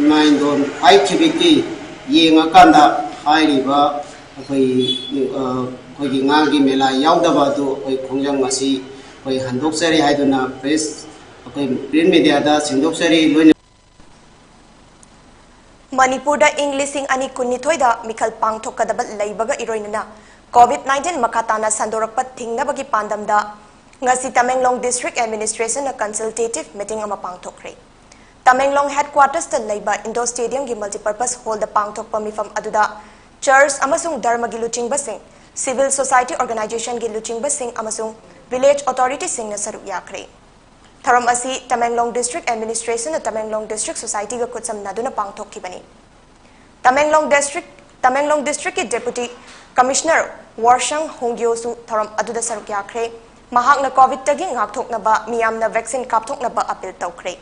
ꯏꯃꯥ ꯏꯟꯗꯣꯟ ꯍꯥꯏꯈꯤꯕꯒꯤ ꯌꯦꯡꯉꯀꯥꯟꯗ ꯍꯥꯏꯔꯤꯕ ꯑꯩꯈꯣꯏ, ꯑ, ꯑꯩꯈꯣꯏꯒꯤ ꯉꯥꯒꯤ ꯃꯦꯂꯥ ꯌꯥꯎꯗꯕ ꯑꯗꯨ ꯑꯩꯈꯣꯏ ꯈꯣꯡꯖꯪ ꯑꯁꯤ ꯑꯩꯈꯣꯏ ꯍꯟꯗꯣꯛꯆꯔꯤ ꯍꯥꯏꯗꯨꯅ ꯄ꯭ꯔꯦꯁ, ꯑꯩꯈꯣꯏ ꯄ꯭ꯔꯤꯟꯠ ꯃꯦꯗꯤꯌꯥꯗ ꯁꯦꯡꯗꯣꯛꯆꯔꯤ꯫ ꯂꯣꯏꯅ ꯃꯅꯤꯄꯨꯔꯗ ꯏꯪ ꯂꯤꯁꯤꯡ ꯑꯅꯤ ꯀꯨꯟꯅꯤꯊꯣꯏꯗ ꯃꯤꯈꯜ ꯄꯥꯡꯊꯣꯛꯀꯗꯕ ꯂꯩꯕꯒ ꯏꯔꯣꯏꯅꯅ COVID nineteen ꯃꯈꯥ ꯇꯥꯅ ꯁꯟꯗꯣꯔꯛꯄ ꯊꯤꯡꯅꯕꯒꯤ ꯄꯥꯟꯗꯝꯗ ꯉꯁꯤ ꯇꯃꯦꯡꯂꯣꯡ District Administration ꯅ consultative meeting ꯑꯃ ꯄꯥꯡꯊꯣꯛꯈ꯭ꯔꯦ꯫ ꯇꯃꯦꯡꯂꯣꯡ headquarters ꯇ ꯂꯩꯕ Indo Stadium ꯒꯤ multipurpose hall ꯗ ꯄꯥꯡꯊꯣꯛꯄ ꯃꯤꯐꯝ ꯑꯗꯨꯗ church ꯑꯃꯁꯨꯡ ꯙꯔꯃꯒꯤ ꯂꯨꯆꯤꯡꯕꯁꯤꯡ, civil society organization ꯒꯤ ꯂꯨꯆꯤꯡꯕꯁꯤꯡ ꯑꯃꯁꯨꯡ village authority ꯁꯤꯡꯅ ꯁꯔꯨꯛ ꯌꯥꯈ꯭ꯔꯦ꯫ ꯊꯧꯔꯝ ꯑꯁꯤ ꯇꯃꯦꯡꯂꯣꯡ District Administration ꯅ ꯇꯃꯦꯡꯂꯣꯡ District Society ꯒ ꯈꯨꯠꯁꯝꯅꯗꯨꯅ ꯄꯥꯡꯊꯣꯛꯈꯤꯕꯅꯤ꯫ ꯇꯃꯦꯡꯂꯣꯡ District, ꯇꯃꯦꯡꯂꯣꯡ District ꯀꯤ Deputy Commissioner ꯋꯥꯔꯁꯪ ꯍꯣꯡꯒ꯭ꯌꯣꯁꯨ ꯊꯧꯔꯝ ꯑꯗꯨꯗ ꯁꯔꯨꯛ ꯌꯥꯈ꯭ꯔꯦ꯫ ꯃꯍꯥꯛꯅ COVID ꯇꯒꯤ ꯉꯥꯛꯊꯣꯛꯅꯕ ꯃꯤꯌꯥꯝꯅ vaccine ꯀꯥꯞꯊꯣꯛꯅꯕ appeal ꯇꯧꯈ꯭ꯔꯦ꯫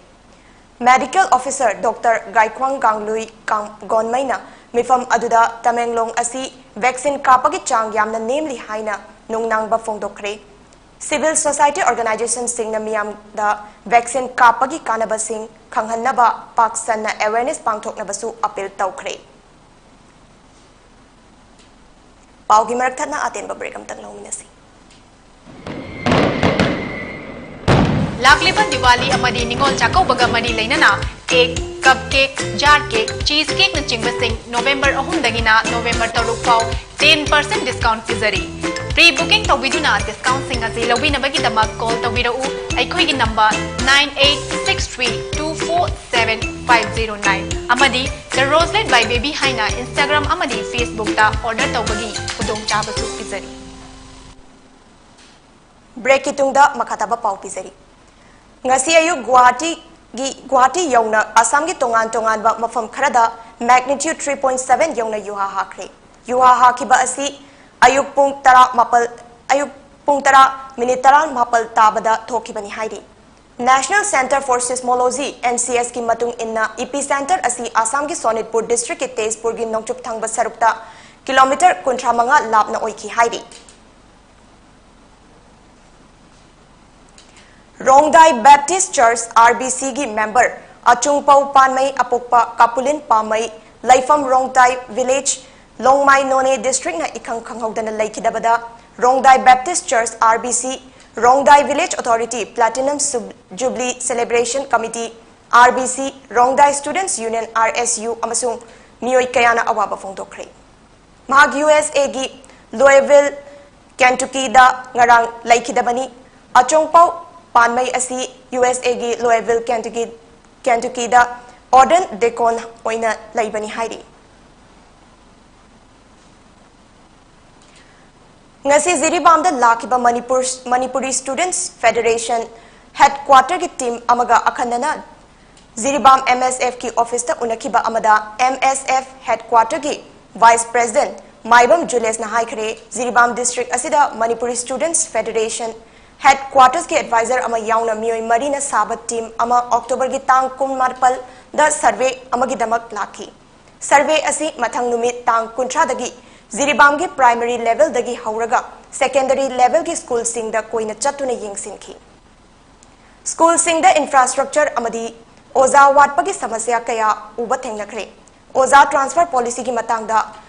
Medical Officer Doctor ꯒꯥꯏꯈ꯭ꯋꯥꯡ ꯒꯥꯡꯂꯨꯏ ꯀꯥꯡ-, ꯒꯣꯟꯃꯩꯅ ꯃꯤꯐꯝ ꯑꯗꯨꯗ ꯇꯃꯦꯡꯂꯣꯡ ꯑꯁꯤ vaccine ꯀꯥꯞꯄꯒꯤ ꯆꯥꯡ ꯌꯥꯝꯅ ꯅꯦꯝꯂꯤ ꯍꯥꯏꯅ ꯅꯨꯡꯅꯥꯡꯕ ꯐꯣꯡꯗꯣꯛꯈ꯭ꯔꯦ꯫ Civil society organization ꯁꯤꯡꯅ ꯃꯤꯌꯥꯝꯗ vaccine ꯀꯥꯞꯄꯒꯤ ꯀꯥꯟꯅꯕꯁꯤꯡ ꯈꯪꯍꯟꯅꯕ ꯄꯥꯛ ꯁꯟꯅ awareness ꯄꯥꯡꯊꯣꯛꯅꯕꯁꯨ appeal ꯇꯧꯈ꯭ꯔꯦ꯫ ꯄꯥꯎꯒꯤ ꯃꯔꯛ ꯊꯠꯅ ꯑꯇꯦꯟꯕ break ꯑꯃꯇꯪ ꯂꯧꯃꯤꯟꯅꯁꯤ꯫ ꯂꯥꯛꯂꯤꯕ ꯗꯤꯋꯥꯂꯤ ꯑꯃꯗꯤ ꯅꯤꯉꯣꯜ ꯆꯥꯛꯀꯧꯕꯒ ꯃꯔꯤ ꯂꯩꯅꯅ cake, cup cake, jar cake, cheese cake ꯅꯆꯤꯡꯕꯁꯤꯡ November ꯑꯍꯨꯝꯗꯒꯤꯅ November ꯇꯔꯨꯛ ꯐꯥꯎ ten percent discount ꯄꯤꯖꯔꯤ꯫ Pre booking ꯇꯧꯕꯤꯗꯨꯅ discount ꯁꯤꯡ ꯑꯁꯤ ꯂꯧꯕꯤꯅꯕꯒꯤꯗꯃꯛ call ꯇꯧꯕꯤꯔꯛꯎ꯫ ꯑꯩꯈꯣꯏꯒꯤ number nine eight six three two four seven five zero nine ꯑꯃꯗꯤ The Roselet by Baby ꯍꯥꯏꯅ Instagram ꯑꯃꯗꯤ Facebook ꯇ order ꯇꯧꯕꯒꯤ ꯈꯨꯗꯣꯡꯆꯥꯕꯁꯨ ꯄꯤꯖꯔꯤ꯫ Break ꯀꯤ ꯇꯨꯡꯗ ꯃꯈꯥ ꯇꯥꯕ ꯄꯥꯎ ꯄꯤꯖꯔꯤ꯫ ꯉꯁꯤ ꯑꯌꯨꯛ ꯒꯨꯋꯥꯍꯥꯇꯤꯒꯤ, ꯒꯨꯋꯥꯍꯥꯇꯤ ꯌꯧꯅ ꯑꯁꯥꯝꯒꯤ ꯇꯣꯉꯥꯟ ꯇꯣꯉꯥꯟꯕ ꯃꯐꯝ ꯈꯔꯗ magnitude three point seven ꯌꯧꯅ ꯌꯨꯍꯥ ꯍꯥꯈ꯭ꯔꯦ꯫ ꯌꯨꯍꯥ ꯍꯥꯈꯤꯕ ꯑꯁꯤ ꯑꯌꯨꯛ ꯄꯨꯡ ꯇꯔꯥꯃꯥꯄꯜ, ꯑꯌꯨꯛ ꯄꯨꯡ ꯇꯔꯥ minute ꯇꯔꯥꯃꯥꯄꯜ ꯇꯥꯕꯗ ꯊꯣꯛꯈꯤꯕꯅꯤ ꯍꯥꯏꯔꯤ꯫ National Centre for Seismology, N C S ꯀꯤ ꯃꯇꯨꯡ ꯏꯟꯅ, epicenter ꯑꯁꯤ ꯑꯁꯥꯝꯒꯤ ꯁꯣꯅꯤꯠꯄꯨꯔ district ꯀꯤ ꯇꯦꯖꯄꯨꯔꯒꯤ ꯅꯣꯡꯆꯨꯞ ꯊꯪꯕ ꯁꯔꯨꯛꯇ kilometre ꯀꯨꯟꯊ꯭ꯔꯥ ꯃꯉꯥ ꯂꯥꯞꯅ ꯑꯣꯏꯈꯤ ꯍꯥꯏꯔꯤ꯫ ꯔꯣꯡꯗꯥꯏ Baptist Church, R B C ꯒꯤ member ꯑꯆꯨꯡꯄꯧ ꯄꯥꯟꯃꯩ ꯑꯄꯣꯛꯄ ꯀꯥꯄꯨꯂꯤꯟ ꯄꯥꯝꯃꯩ, ꯂꯩꯐꯝ ꯔꯣꯡꯗꯥꯏ village, ꯂꯣꯡꯃꯥꯏ ꯅꯣꯅꯦ district ꯅ ꯏꯈꯪ ꯈꯪꯍꯧꯗꯅ ꯂꯩꯈꯤꯗꯕꯗ, ꯔꯣꯡꯗꯥꯏ Baptist Church, R B C, ꯔꯣꯡꯗꯥꯏ Village Authority, Platinum Sub-, Jubilee Celebration Committee, R B C, ꯔꯣꯡꯗꯥꯏ Students Union, R S U, ꯑꯃꯁꯨꯡ ꯃꯤꯑꯣꯏ ꯀꯌꯥꯅ ꯑꯋꯥꯕ ꯐꯣꯡꯗꯣꯛꯈ꯭ꯔꯦ꯫ ꯃꯍꯥꯛ U S A ꯒꯤ ꯂꯣꯏꯚꯤꯜ, ꯀꯦꯟꯇꯨꯀꯤꯗ ꯉꯔꯥꯡ ꯂꯩꯈꯤꯗꯕꯅꯤ꯫ ꯑꯆꯣꯡꯄꯥꯎ ꯄꯥꯟꯃꯩ ꯑꯁꯤ ꯌꯨ ꯑꯦꯁ ꯑꯦꯒꯤ ꯂꯣꯏꯚꯤꯜ, ꯀꯦꯟꯇꯨꯀꯤ, ꯀꯦꯟꯇꯨꯀꯤꯗ ꯑꯣꯔꯗꯟ ꯗꯦꯀꯣꯟ ꯑꯣꯏꯅ ꯂꯩꯕꯅꯤ ꯍꯥꯏꯔꯤ꯫ ꯉꯁꯤ ꯖꯤꯔꯤꯕꯥꯝꯗ ꯂꯥꯛꯈꯤꯕ ꯃꯅꯤꯄꯨꯔ, ꯃꯅꯤꯄꯨꯔꯤ ꯁ꯭ꯇꯨꯗꯦꯟꯠꯁ ꯐꯦꯗꯔꯦꯁꯟ ꯍꯦꯗꯀ꯭ꯋꯥꯇꯔꯒꯤ ꯇꯤꯝ ꯑꯃꯒ ꯑꯈꯟꯅꯅ ꯖꯤꯔꯤꯕꯥꯝ ꯑꯦꯝ ꯑꯦꯁ ꯑꯦꯐꯀꯤ ꯑꯣꯐꯤꯁꯇ ꯎꯅꯈꯤꯕ ꯑꯃꯗ ꯑꯦꯝ ꯑꯦꯁ ꯑꯦꯐ ꯍꯦꯗꯀ꯭ꯋꯥꯇꯔꯒꯤ ꯚꯥꯏꯁ ꯄ꯭ꯔꯦꯁꯤꯗꯦꯟꯠ ꯃꯥꯏꯕꯝ ꯖꯨꯂꯦꯁꯅ ꯍꯥꯏꯈ꯭ꯔꯦ, ꯖꯤꯔꯤꯕꯥꯝ ꯗꯤꯁꯇ꯭ꯔꯤꯛ ꯑꯁꯤꯗ ꯃꯅꯤꯄꯨꯔꯤ ꯁ꯭ꯇꯨꯗꯦꯟꯠꯁ ꯐꯦꯗꯔꯦꯁꯟ ꯍꯦꯗꯀ꯭ꯋꯥꯇꯔꯁꯀꯤ ꯑꯦꯗꯚꯥꯏꯖꯔ ꯑꯃ ꯌꯥꯎꯅ ꯃꯤꯑꯣꯏ ꯃꯔꯤꯅ ꯁꯥꯕ ꯇꯤꯝ ꯑꯃ ꯑꯣꯛꯇꯣꯕꯔꯒꯤ ꯇꯥꯡ ꯀꯨꯟꯃꯥꯄꯜꯗ ꯁꯔꯚꯦ ꯑꯃꯒꯤꯗꯃꯛ ꯂꯥꯛꯈꯤ꯫ ꯁꯔꯚꯦ ꯑꯁꯤ ꯃꯊꯪ ꯅꯨꯃꯤꯠ ꯇꯥꯡ ꯀꯨꯟꯊ꯭ꯔꯥꯗꯒꯤ ꯖꯤꯔꯤꯕꯥꯝꯒꯤ ꯄ꯭ꯔꯥꯏꯃꯔꯤ ꯂꯦꯚꯦꯜꯗꯒꯤ ꯍꯧꯔꯒ ꯁꯦꯀꯦꯟꯗꯔꯤ ꯂꯦꯚꯦꯜꯒꯤ ꯁ꯭ꯀꯨꯜꯁꯤꯡꯗ ꯀꯣꯏꯅ ꯆꯠꯇꯨꯅ ꯌꯦꯡꯁꯤꯟꯈꯤ꯫ ꯁ꯭ꯀꯨꯜꯁꯤꯡꯗ ꯏꯟꯐ꯭ꯔꯥꯁ꯭ꯇ꯭ꯔꯛꯆꯔ ꯑꯃꯗꯤ ꯑꯣꯖꯥ ꯋꯥꯠꯄꯒꯤ ꯁꯃꯁ꯭ꯌꯥ ꯀꯌꯥ ꯎꯕ ꯊꯦꯡꯅꯈ꯭ꯔꯦ꯫ ꯑꯣꯖꯥ ꯇ꯭ꯔꯥꯟꯁꯐꯔ ꯄꯣꯂꯤꯁꯤꯒꯤ ꯃꯇꯥꯡꯗ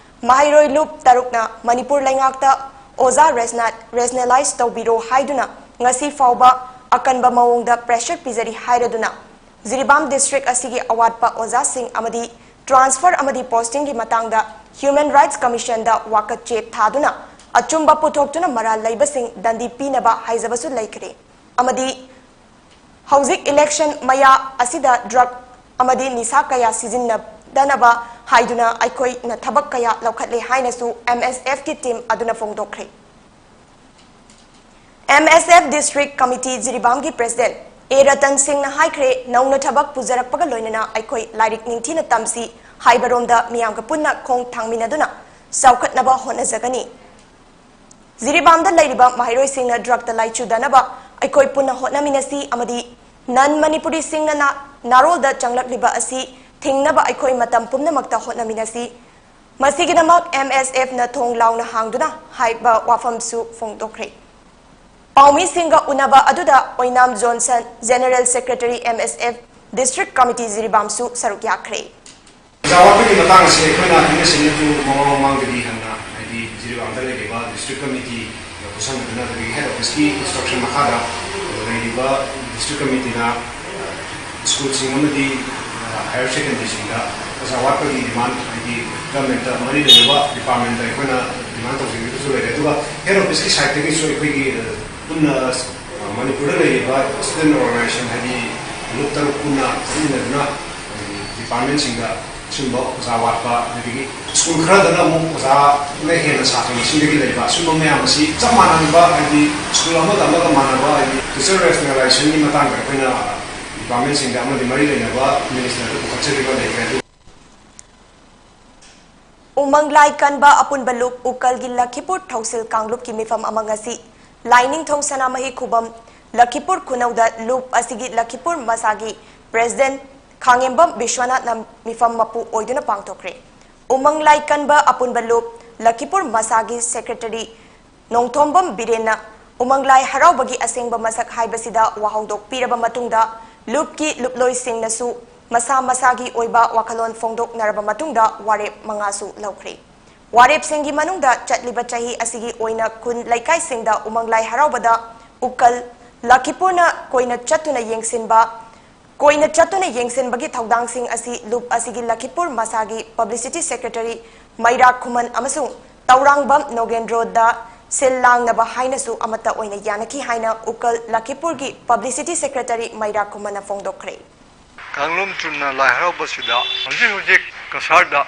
ꯃꯍꯩꯔꯣꯏ ꯂꯨꯞ ꯇꯔꯨꯛꯅ ꯃꯅꯤꯄꯨꯔ ꯂꯩꯉꯥꯛꯇ ꯑꯣꯖꯥ ꯔꯦꯁꯅ-, ꯔꯦꯁꯅꯦꯂꯥꯏꯖ ꯇꯧꯕꯤꯔꯣ ꯍꯥꯏꯗꯨꯅ ꯉꯁꯤ ꯐꯥꯎꯕ ꯑꯀꯟꯕ ꯃꯑꯣꯡꯗ ꯄ꯭ꯔꯦꯁꯔ ꯄꯤꯖꯔꯤ ꯍꯥꯏꯔꯗꯨꯅ ꯖꯤꯔꯤꯕꯥꯝ ꯗꯤꯁꯇ꯭ꯔꯤꯛ ꯑꯁꯤꯒꯤ ꯑꯋꯥꯠꯄ ꯑꯣꯖꯥꯁꯤꯡ ꯑꯃꯗꯤ ꯇ꯭ꯔꯥꯟꯁꯐꯔ ꯑꯃꯗꯤ ꯄꯣꯁꯇꯤꯡꯒꯤ ꯃꯇꯥꯡꯗ ꯍ꯭ꯌꯨꯃꯦꯟ ꯔꯥꯏꯠꯁ ꯀꯃꯤꯁꯟꯗ ꯋꯥꯀꯠ ꯆꯦ ꯊꯥꯗꯨꯅ ꯑꯆꯨꯝꯕ ꯄꯨꯊꯣꯛꯇꯨꯅ ꯃꯔꯥꯜ ꯂꯩꯕꯁꯤꯡ ꯗꯟꯗꯤ ꯄꯤꯅꯕ ꯍꯥꯏꯖꯕꯁꯨ ꯂꯩꯈ꯭ꯔꯦ꯫ ꯑꯃꯗꯤ ꯍꯧꯖꯤꯛ ꯏꯂꯦꯛꯁꯟ ꯃꯌꯥ ꯑꯁꯤꯗ ꯗ꯭ꯔꯒ ꯑꯃꯗꯤ ꯅꯤꯁꯥ ꯀꯌꯥ ꯁꯤꯖꯤꯟꯅꯗꯅꯕ ꯍꯥꯏꯗꯨꯅ ꯑꯩꯈꯣꯏꯅ ꯊꯕꯛ ꯀꯌꯥ ꯂꯧꯈꯠꯂꯦ ꯍꯥꯏꯅꯁꯨ ꯑꯦꯝ ꯑꯦꯁ ꯑꯦꯐꯀꯤ ꯇꯤꯝ ꯑꯗꯨꯅ ꯐꯣꯡꯗꯣꯛꯈ꯭ꯔꯦ꯫ ꯑꯦꯝ ꯑꯦꯁ ꯑꯦꯐ ꯗꯤꯁꯇ꯭ꯔꯤꯛ ꯀꯃꯤꯇꯤ ꯖꯤꯔꯤꯕꯥꯝꯒꯤ ꯄ꯭ꯔꯦꯁꯤꯗꯦꯟꯠ ꯑꯦ ꯔꯇꯟ ꯁꯤꯡꯅ ꯍꯥꯏꯈ꯭ꯔꯦ, ꯅꯧꯅ ꯊꯕꯛ ꯄꯨꯖꯔꯛꯄꯒ ꯂꯣꯏꯅꯅ ꯑꯩꯈꯣꯏ ꯂꯥꯏꯔꯤꯛ ꯅꯤꯡꯊꯤꯅ ꯇꯝꯁꯤ ꯍꯥꯏꯕꯔꯣꯝꯗ ꯃꯤꯌꯥꯝꯒ ꯄꯨꯟꯅ ꯈꯣꯡ ꯊꯥꯡꯃꯤꯟꯅꯗꯨꯅ ꯆꯥꯎꯈꯠꯅꯕ ꯍꯣꯠꯅꯖꯒꯅꯤ꯫ ꯖꯤꯔꯤꯕꯥꯝꯗ ꯂꯩꯔꯤꯕ ꯃꯍꯩꯔꯣꯏꯁꯤꯡꯅ ꯗ꯭ꯔꯒꯇ ꯂꯥꯏꯆꯨꯗꯅꯕ ꯑꯩꯈꯣꯏ ꯄꯨꯟꯅ ꯍꯣꯠꯅꯃꯤꯟꯅꯁꯤ ꯑꯃꯗꯤ ꯅꯟ ꯃꯅꯤꯄꯨꯔꯤꯁꯤꯡꯅ ꯅꯥ-, ꯅꯥꯔꯣꯜꯗ ꯆꯪꯂꯛꯂꯤꯕ ꯑꯁꯤ ꯊꯤꯡꯅꯕ ꯑꯩꯈꯣꯏ ꯃꯇꯝ ꯄꯨꯝꯅꯃꯛꯇ ꯍꯣꯠꯅꯃꯤꯟꯅꯁꯤ꯫ ꯃꯁꯤꯒꯤꯗꯃꯛ ꯑꯦꯝ ꯑꯦꯁ ꯑꯦꯐꯅ ꯊꯣꯡ ꯂꯥꯎꯅ ꯍꯥꯡꯗꯨꯅ ꯍꯥꯏꯕ ꯋꯥꯐꯝꯁꯨ ꯐꯣꯡꯗꯣꯛꯈ꯭ꯔꯦ꯫ ꯄꯥꯎꯃꯤꯁꯤꯡꯒ ꯎꯅꯕ ꯑꯗꯨꯗ ꯑꯣꯏꯅꯥꯝ ꯖꯣꯟꯁꯟ, ꯖꯦꯅꯔꯦꯜ ꯁꯦꯀ꯭ꯔꯦꯇꯔꯤ, ꯑꯦꯝ ꯑꯦꯁ ꯑꯦꯐ ꯗꯤꯁꯇ꯭ꯔꯤꯛ ꯀꯃꯤꯇꯤ ꯖꯤꯔꯤꯕꯥꯝꯁꯨ ꯁꯔꯨꯛ ꯌꯥꯈ꯭ꯔꯦ꯫ ꯑꯣꯖꯥ ꯋꯥꯠꯄꯒꯤ ꯃꯇꯥꯡ ꯑꯁꯤ ꯑꯩꯈꯣꯏꯅ ꯍꯥꯏꯅ ꯁꯤꯡꯅꯁꯨ ꯃꯃꯥꯡ ꯃꯃꯥꯡꯗꯒꯤ ꯍꯟꯅ, ꯍꯥꯏꯗꯤ ꯖꯤꯔꯤꯕꯥꯝꯗ ꯂꯩꯔꯤꯕ ꯗꯤꯁꯇ꯭ꯔꯤꯛ ꯀꯃꯤꯇꯤꯒ ꯈꯨꯠꯁꯝꯅꯗꯨꯅ, ꯑꯗꯒꯤ ꯍꯦꯗ ꯑꯣꯐꯤꯁꯀꯤ ꯏꯟꯁꯇ꯭ꯔꯛꯁꯟ ꯃꯈꯥꯗ ꯂꯩꯔꯤꯕ ꯗꯤꯁꯇ꯭ꯔꯤꯛ ꯀꯃꯤꯇꯤꯅ ꯁ꯭ꯀꯨꯜꯁꯤꯡ ꯑꯃꯗꯤ ꯍꯥꯌꯔ ꯁꯦꯀꯦꯟꯗꯔꯤꯁꯤꯡꯗ ꯑꯣꯖꯥ ꯋꯥꯠꯄꯒꯤ ꯗꯤꯃꯥꯟ, ꯍꯥꯏꯗꯤ ꯒꯚꯔꯟꯃꯦꯟꯠꯇ ꯃꯔꯤ ꯂꯩꯅꯕ ꯗꯤꯄꯥꯔꯠꯃꯦꯟꯠꯇ ꯑꯩꯈꯣꯏꯅ ꯇꯧꯖꯔꯤꯕꯁꯨ ꯂꯩꯔꯦ꯫ ꯑꯗꯨꯒ ꯍꯦꯗ ꯑꯣꯐꯤꯁꯀꯤ ꯁꯥꯏꯠꯇꯒꯤꯁꯨ ꯑꯩꯈꯣꯏꯒꯤ ꯄꯨꯟꯅ ꯃꯅꯤꯄꯨꯔꯗ ꯂꯩꯔꯤꯕ ꯁ꯭ꯇꯨꯗꯦꯟ ꯑꯣꯔꯒꯅꯥꯏꯖꯦꯁꯟ, ꯍꯥꯏꯗꯤ ꯂꯨꯞ ꯇꯔꯨꯛ ꯄꯨꯟꯅ ꯆꯠꯃꯤꯟꯅꯗꯨꯅ ꯗꯤꯄꯥꯔꯠꯃꯦꯟꯁꯤꯡꯗ ꯑꯁꯤꯒꯨꯝꯕ ꯑꯣꯖꯥ ꯋꯥꯠꯄ, ꯑꯗꯒꯤ ꯁ꯭ꯀꯨꯜ ꯈꯔꯗꯅ ꯑꯃꯨꯛ ꯑꯣꯖꯥꯅ ꯍꯦꯟꯅ ꯁꯥꯇ꯭ꯔ ꯃꯁꯤꯡꯗꯒꯤ ꯂꯩꯕ, ꯑꯁꯤꯒꯨꯝꯕ ꯃꯌꯥꯝ ꯑꯁꯤ ꯆꯞ ꯃꯥꯟꯅꯕ, ꯍꯥꯏꯗꯤ ꯁ꯭ꯀꯨꯜ ꯑꯃꯒ ꯑꯃꯒ ꯃꯥꯟꯅꯕ, ꯍꯥꯏꯗꯤ ꯇꯤꯆꯔ ꯔꯦꯁꯅꯦꯂꯥꯏꯖꯦꯁꯟꯒꯤ ꯃꯇꯥꯡꯗ ꯑꯩꯈꯣꯏꯅ ꯗꯤꯄꯥꯔꯠꯃꯦꯟꯁꯤꯡꯗ ꯑꯃꯗꯤ ꯃꯔꯤ ꯂꯩꯅꯕ ꯃꯤꯅꯤꯁꯇꯔꯗ ꯄꯨꯈꯠꯆꯔꯤꯕ ꯂꯩꯈ꯭ꯔꯦ꯫ ꯑꯗꯨ ꯎꯃꯪꯂꯥꯏ ꯀꯟꯕ ꯑꯄꯨꯟꯕ ꯂꯨꯞ ꯎꯀꯜꯒꯤ ꯂꯈꯤꯄꯨꯔ ꯊꯧꯁꯤꯜ ꯀꯥꯡꯂꯨꯞꯀꯤ ꯃꯤꯐꯝ ꯑꯃ ꯉꯁꯤ ꯂꯥꯏꯅꯤꯡꯊꯧ ꯁꯅꯥꯃꯍꯤ ꯈꯨꯕꯝ ꯂꯈꯤꯄꯨꯔ ꯈꯨꯅꯧꯗ ꯂꯨꯞ ꯑꯁꯤꯒꯤ ꯂꯈꯤꯄꯨꯔ ꯃꯁꯥꯒꯤ ꯄ꯭ꯔꯦꯁꯤꯗꯦꯟꯠ ꯈꯥꯉꯦꯝꯕꯝ ꯕꯤꯁ꯭ꯋꯥꯅꯥꯊꯅ ꯃꯤꯐꯝ ꯃꯄꯨ ꯑꯣꯏꯗꯨꯅ ꯄꯥꯡꯊꯣꯛꯈ꯭ꯔꯦ꯫ ꯎꯃꯪꯂꯥꯏ ꯀꯟꯕ ꯑꯄꯨꯟꯕ ꯂꯨꯞ ꯂꯈꯤꯄꯨꯔ ꯃꯁꯥꯒꯤ ꯁꯦꯀ꯭ꯔꯦꯇꯔꯤ ꯅꯣꯡꯊꯣꯝꯕꯝ ꯕꯤꯔꯦꯟꯅ ꯎꯃꯪꯂꯥꯏ ꯍꯔꯥꯎꯕꯒꯤ ꯑꯁꯦꯡꯕ ꯃꯁꯛ ꯍꯥꯏꯕꯁꯤꯗ ꯋꯥꯍꯧꯗꯣꯛ ꯄꯤꯔꯕ ꯃꯇꯨꯡꯗ, ꯂꯨꯞꯀꯤ ꯂꯨꯞꯂꯣꯏꯁꯤꯡꯅꯁꯨ ꯃꯁꯥ ꯃꯁꯥꯒꯤ ꯑꯣꯏꯕ ꯋꯥꯈꯜꯂꯣꯟ ꯐꯣꯡꯗꯣꯛꯅꯔꯕ ꯃꯇꯨꯡꯗ ꯋꯥꯔꯦꯞ ꯃꯉꯥꯁꯨ ꯂꯧꯈ꯭ꯔꯦ꯫ ꯋꯥꯔꯦꯞꯁꯤꯡꯒꯤ ꯃꯅꯨꯡꯗ ꯆꯠꯂꯤꯕ ꯆꯍꯤ ꯑꯁꯤꯒꯤ ꯑꯣꯏꯅ ꯈꯨꯟ ꯂꯩꯀꯥꯏꯁꯤꯡꯗ ꯎꯃꯪꯂꯥꯏ ꯍꯔꯥꯎꯕꯗ ꯎꯀꯜ ꯂꯈꯤꯄꯨꯔꯅ ꯀꯣꯏꯅ ꯆꯠꯇꯨꯅ ꯌꯦꯡꯁꯤꯟꯕ, ꯀꯣꯏꯅ ꯆꯠꯇꯨꯅ ꯌꯦꯡꯁꯤꯟꯕꯒꯤ ꯊꯧꯗꯥꯡꯁꯤꯡ ꯑꯁꯤ ꯂꯨꯞ ꯑꯁꯤꯒꯤ ꯂꯈꯤꯄꯨꯔ ꯃꯁꯥꯒꯤ ꯄꯕ꯭ꯂꯤꯁꯤꯇꯤ ꯁꯦꯀ꯭ꯔꯦꯇꯔꯤ ꯃꯩꯔꯥꯛ ꯈꯨꯃꯟ ꯑꯃꯁꯨꯡ ꯇꯧꯔꯥꯡꯕꯝ ꯅꯣꯒꯦꯟꯗ꯭ꯔꯣꯗ ꯁꯤꯜ ꯂꯥꯡꯅꯕ ꯍꯥꯏꯅꯁꯨ ꯑꯃꯠꯇ ꯑꯣꯏꯅ ꯌꯥꯅꯈꯤ ꯍꯥꯏꯅ ꯎꯀꯜ ꯂꯈꯤꯄꯨꯔꯒꯤ ꯄꯕ꯭ꯂꯤꯁꯤꯇꯤ ꯁꯦꯀ꯭ꯔꯦꯇꯔꯤ ꯃꯩꯔꯥꯛ ꯈꯨꯃꯟꯅ ꯐꯣꯡꯗꯣꯛꯈ꯭ꯔꯦ꯫ ꯀꯥꯡꯂꯣꯟ ꯆꯨꯝꯅ ꯂꯥꯏ ꯍꯔꯥꯎꯕꯁꯤꯗ ꯍꯧꯖꯤꯛ ꯍꯧꯖꯤꯛ ꯀꯁꯥꯔꯗ,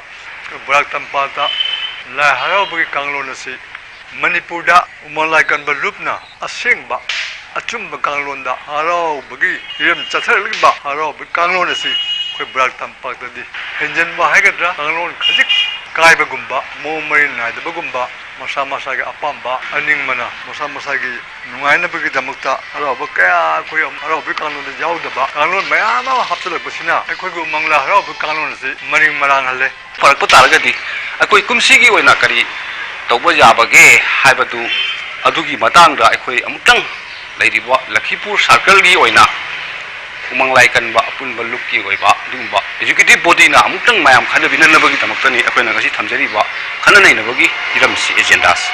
ꯕꯔꯥꯛ ꯇꯝꯄꯥꯛꯇ ꯂꯥꯏ ꯍꯔꯥꯎꯕꯒꯤ ꯀꯥꯡꯂꯣꯟ ꯑꯁꯤ ꯃꯅꯤꯄꯨꯔꯗ ꯎꯃꯪ ꯂꯥꯏ ꯀꯟꯕ ꯂꯨꯞꯅ ꯑꯁꯦꯡꯕ ꯑꯆꯨꯝꯕ ꯀꯥꯡꯂꯣꯟꯗ ꯍꯔꯥꯎꯕꯒꯤ ꯍꯤꯔꯝ ꯆꯠꯊꯔꯛꯂꯤꯕ ꯍꯔꯥꯎꯕꯒꯤ ꯀꯥꯡꯂꯣꯟ ꯑꯁꯤ ꯑꯩꯈꯣꯏ ꯕꯔꯥꯛ ꯇꯝꯄꯥꯛꯇꯗꯤ ꯍꯦꯟꯖꯟꯕ ꯍꯥꯏꯒꯗ꯭ꯔꯥ, ꯀꯥꯡꯂꯣꯟ ꯈꯖꯤꯛ ꯀꯥꯏꯕꯒꯨꯝꯕ, ꯃꯑꯣꯡ ꯃꯔꯤꯟ ꯅꯥꯏꯗꯕꯒꯨꯝꯕ, ꯃꯁꯥ ꯃꯁꯥꯒꯤ ꯑꯄꯥꯝꯕ ꯑꯅꯤꯡꯕꯅ ꯃꯁꯥ ꯃꯁꯥꯒꯤ ꯅꯨꯡꯉꯥꯏꯅꯕꯒꯤꯗꯃꯛꯇ ꯍꯔꯥꯎꯕ ꯀꯌꯥ ꯑꯩꯈꯣꯏ ꯍꯔꯥꯎꯕꯒꯤ ꯀꯥꯡꯂꯣꯟꯗ ꯌꯥꯎꯗꯕ ꯀꯥꯡꯂꯣꯟ ꯃꯌꯥꯝ ꯑꯃ ꯍꯥꯞꯆꯤꯜꯂꯛꯄꯁꯤꯅ ꯑꯩꯈꯣꯏꯒꯤ ꯎꯃꯪ ꯂꯥꯏ ꯍꯔꯥꯎꯕꯒꯤ ꯀꯥꯡꯂꯣꯟ ꯑꯁꯤ ꯃꯔꯤꯡ ꯃꯔꯥꯡꯍꯜꯂꯦ꯫ ꯐꯔꯛꯄ ꯇꯥꯔꯒꯗꯤ ꯑꯩꯈꯣꯏ ꯀꯨꯝꯁꯤꯒꯤ ꯑꯣꯏꯅ ꯀꯔꯤ ꯇꯧꯕ ꯌꯥꯕꯒꯦ ꯍꯥꯏꯕꯗꯨ, ꯑꯗꯨꯒꯤ ꯃꯇꯥꯡꯗ ꯑꯩꯈꯣꯏ ꯑꯃꯨꯛꯇꯪ ꯂꯩꯔꯤꯕ ꯂꯈꯤꯄꯨꯔ ꯁꯥꯔꯀꯜꯒꯤ ꯑꯣꯏꯅ ꯎꯃꯪ ꯂꯥꯏ ꯀꯟꯕ ꯑꯄꯨꯟꯕ ꯂꯨꯞꯀꯤ ꯑꯣꯏꯕ ꯑꯗꯨꯒꯨꯝꯕ ꯑꯦꯖꯨꯀꯦꯇꯤꯚ ꯕꯣꯗꯤꯅ ꯑꯃꯨꯛꯇꯪ ꯃꯌꯥꯝ ꯈꯟꯅꯕꯤꯅꯅꯕꯒꯤꯗꯃꯛꯇꯅꯤ ꯑꯩꯈꯣꯏꯅ ꯉꯁꯤ ꯊꯝꯖꯔꯤꯕ ꯈꯟꯅ ꯅꯩꯅꯕꯒꯤ ꯍꯤꯔꯝꯁꯤ, ꯑꯦꯖꯦꯟꯗꯥꯁꯤ꯫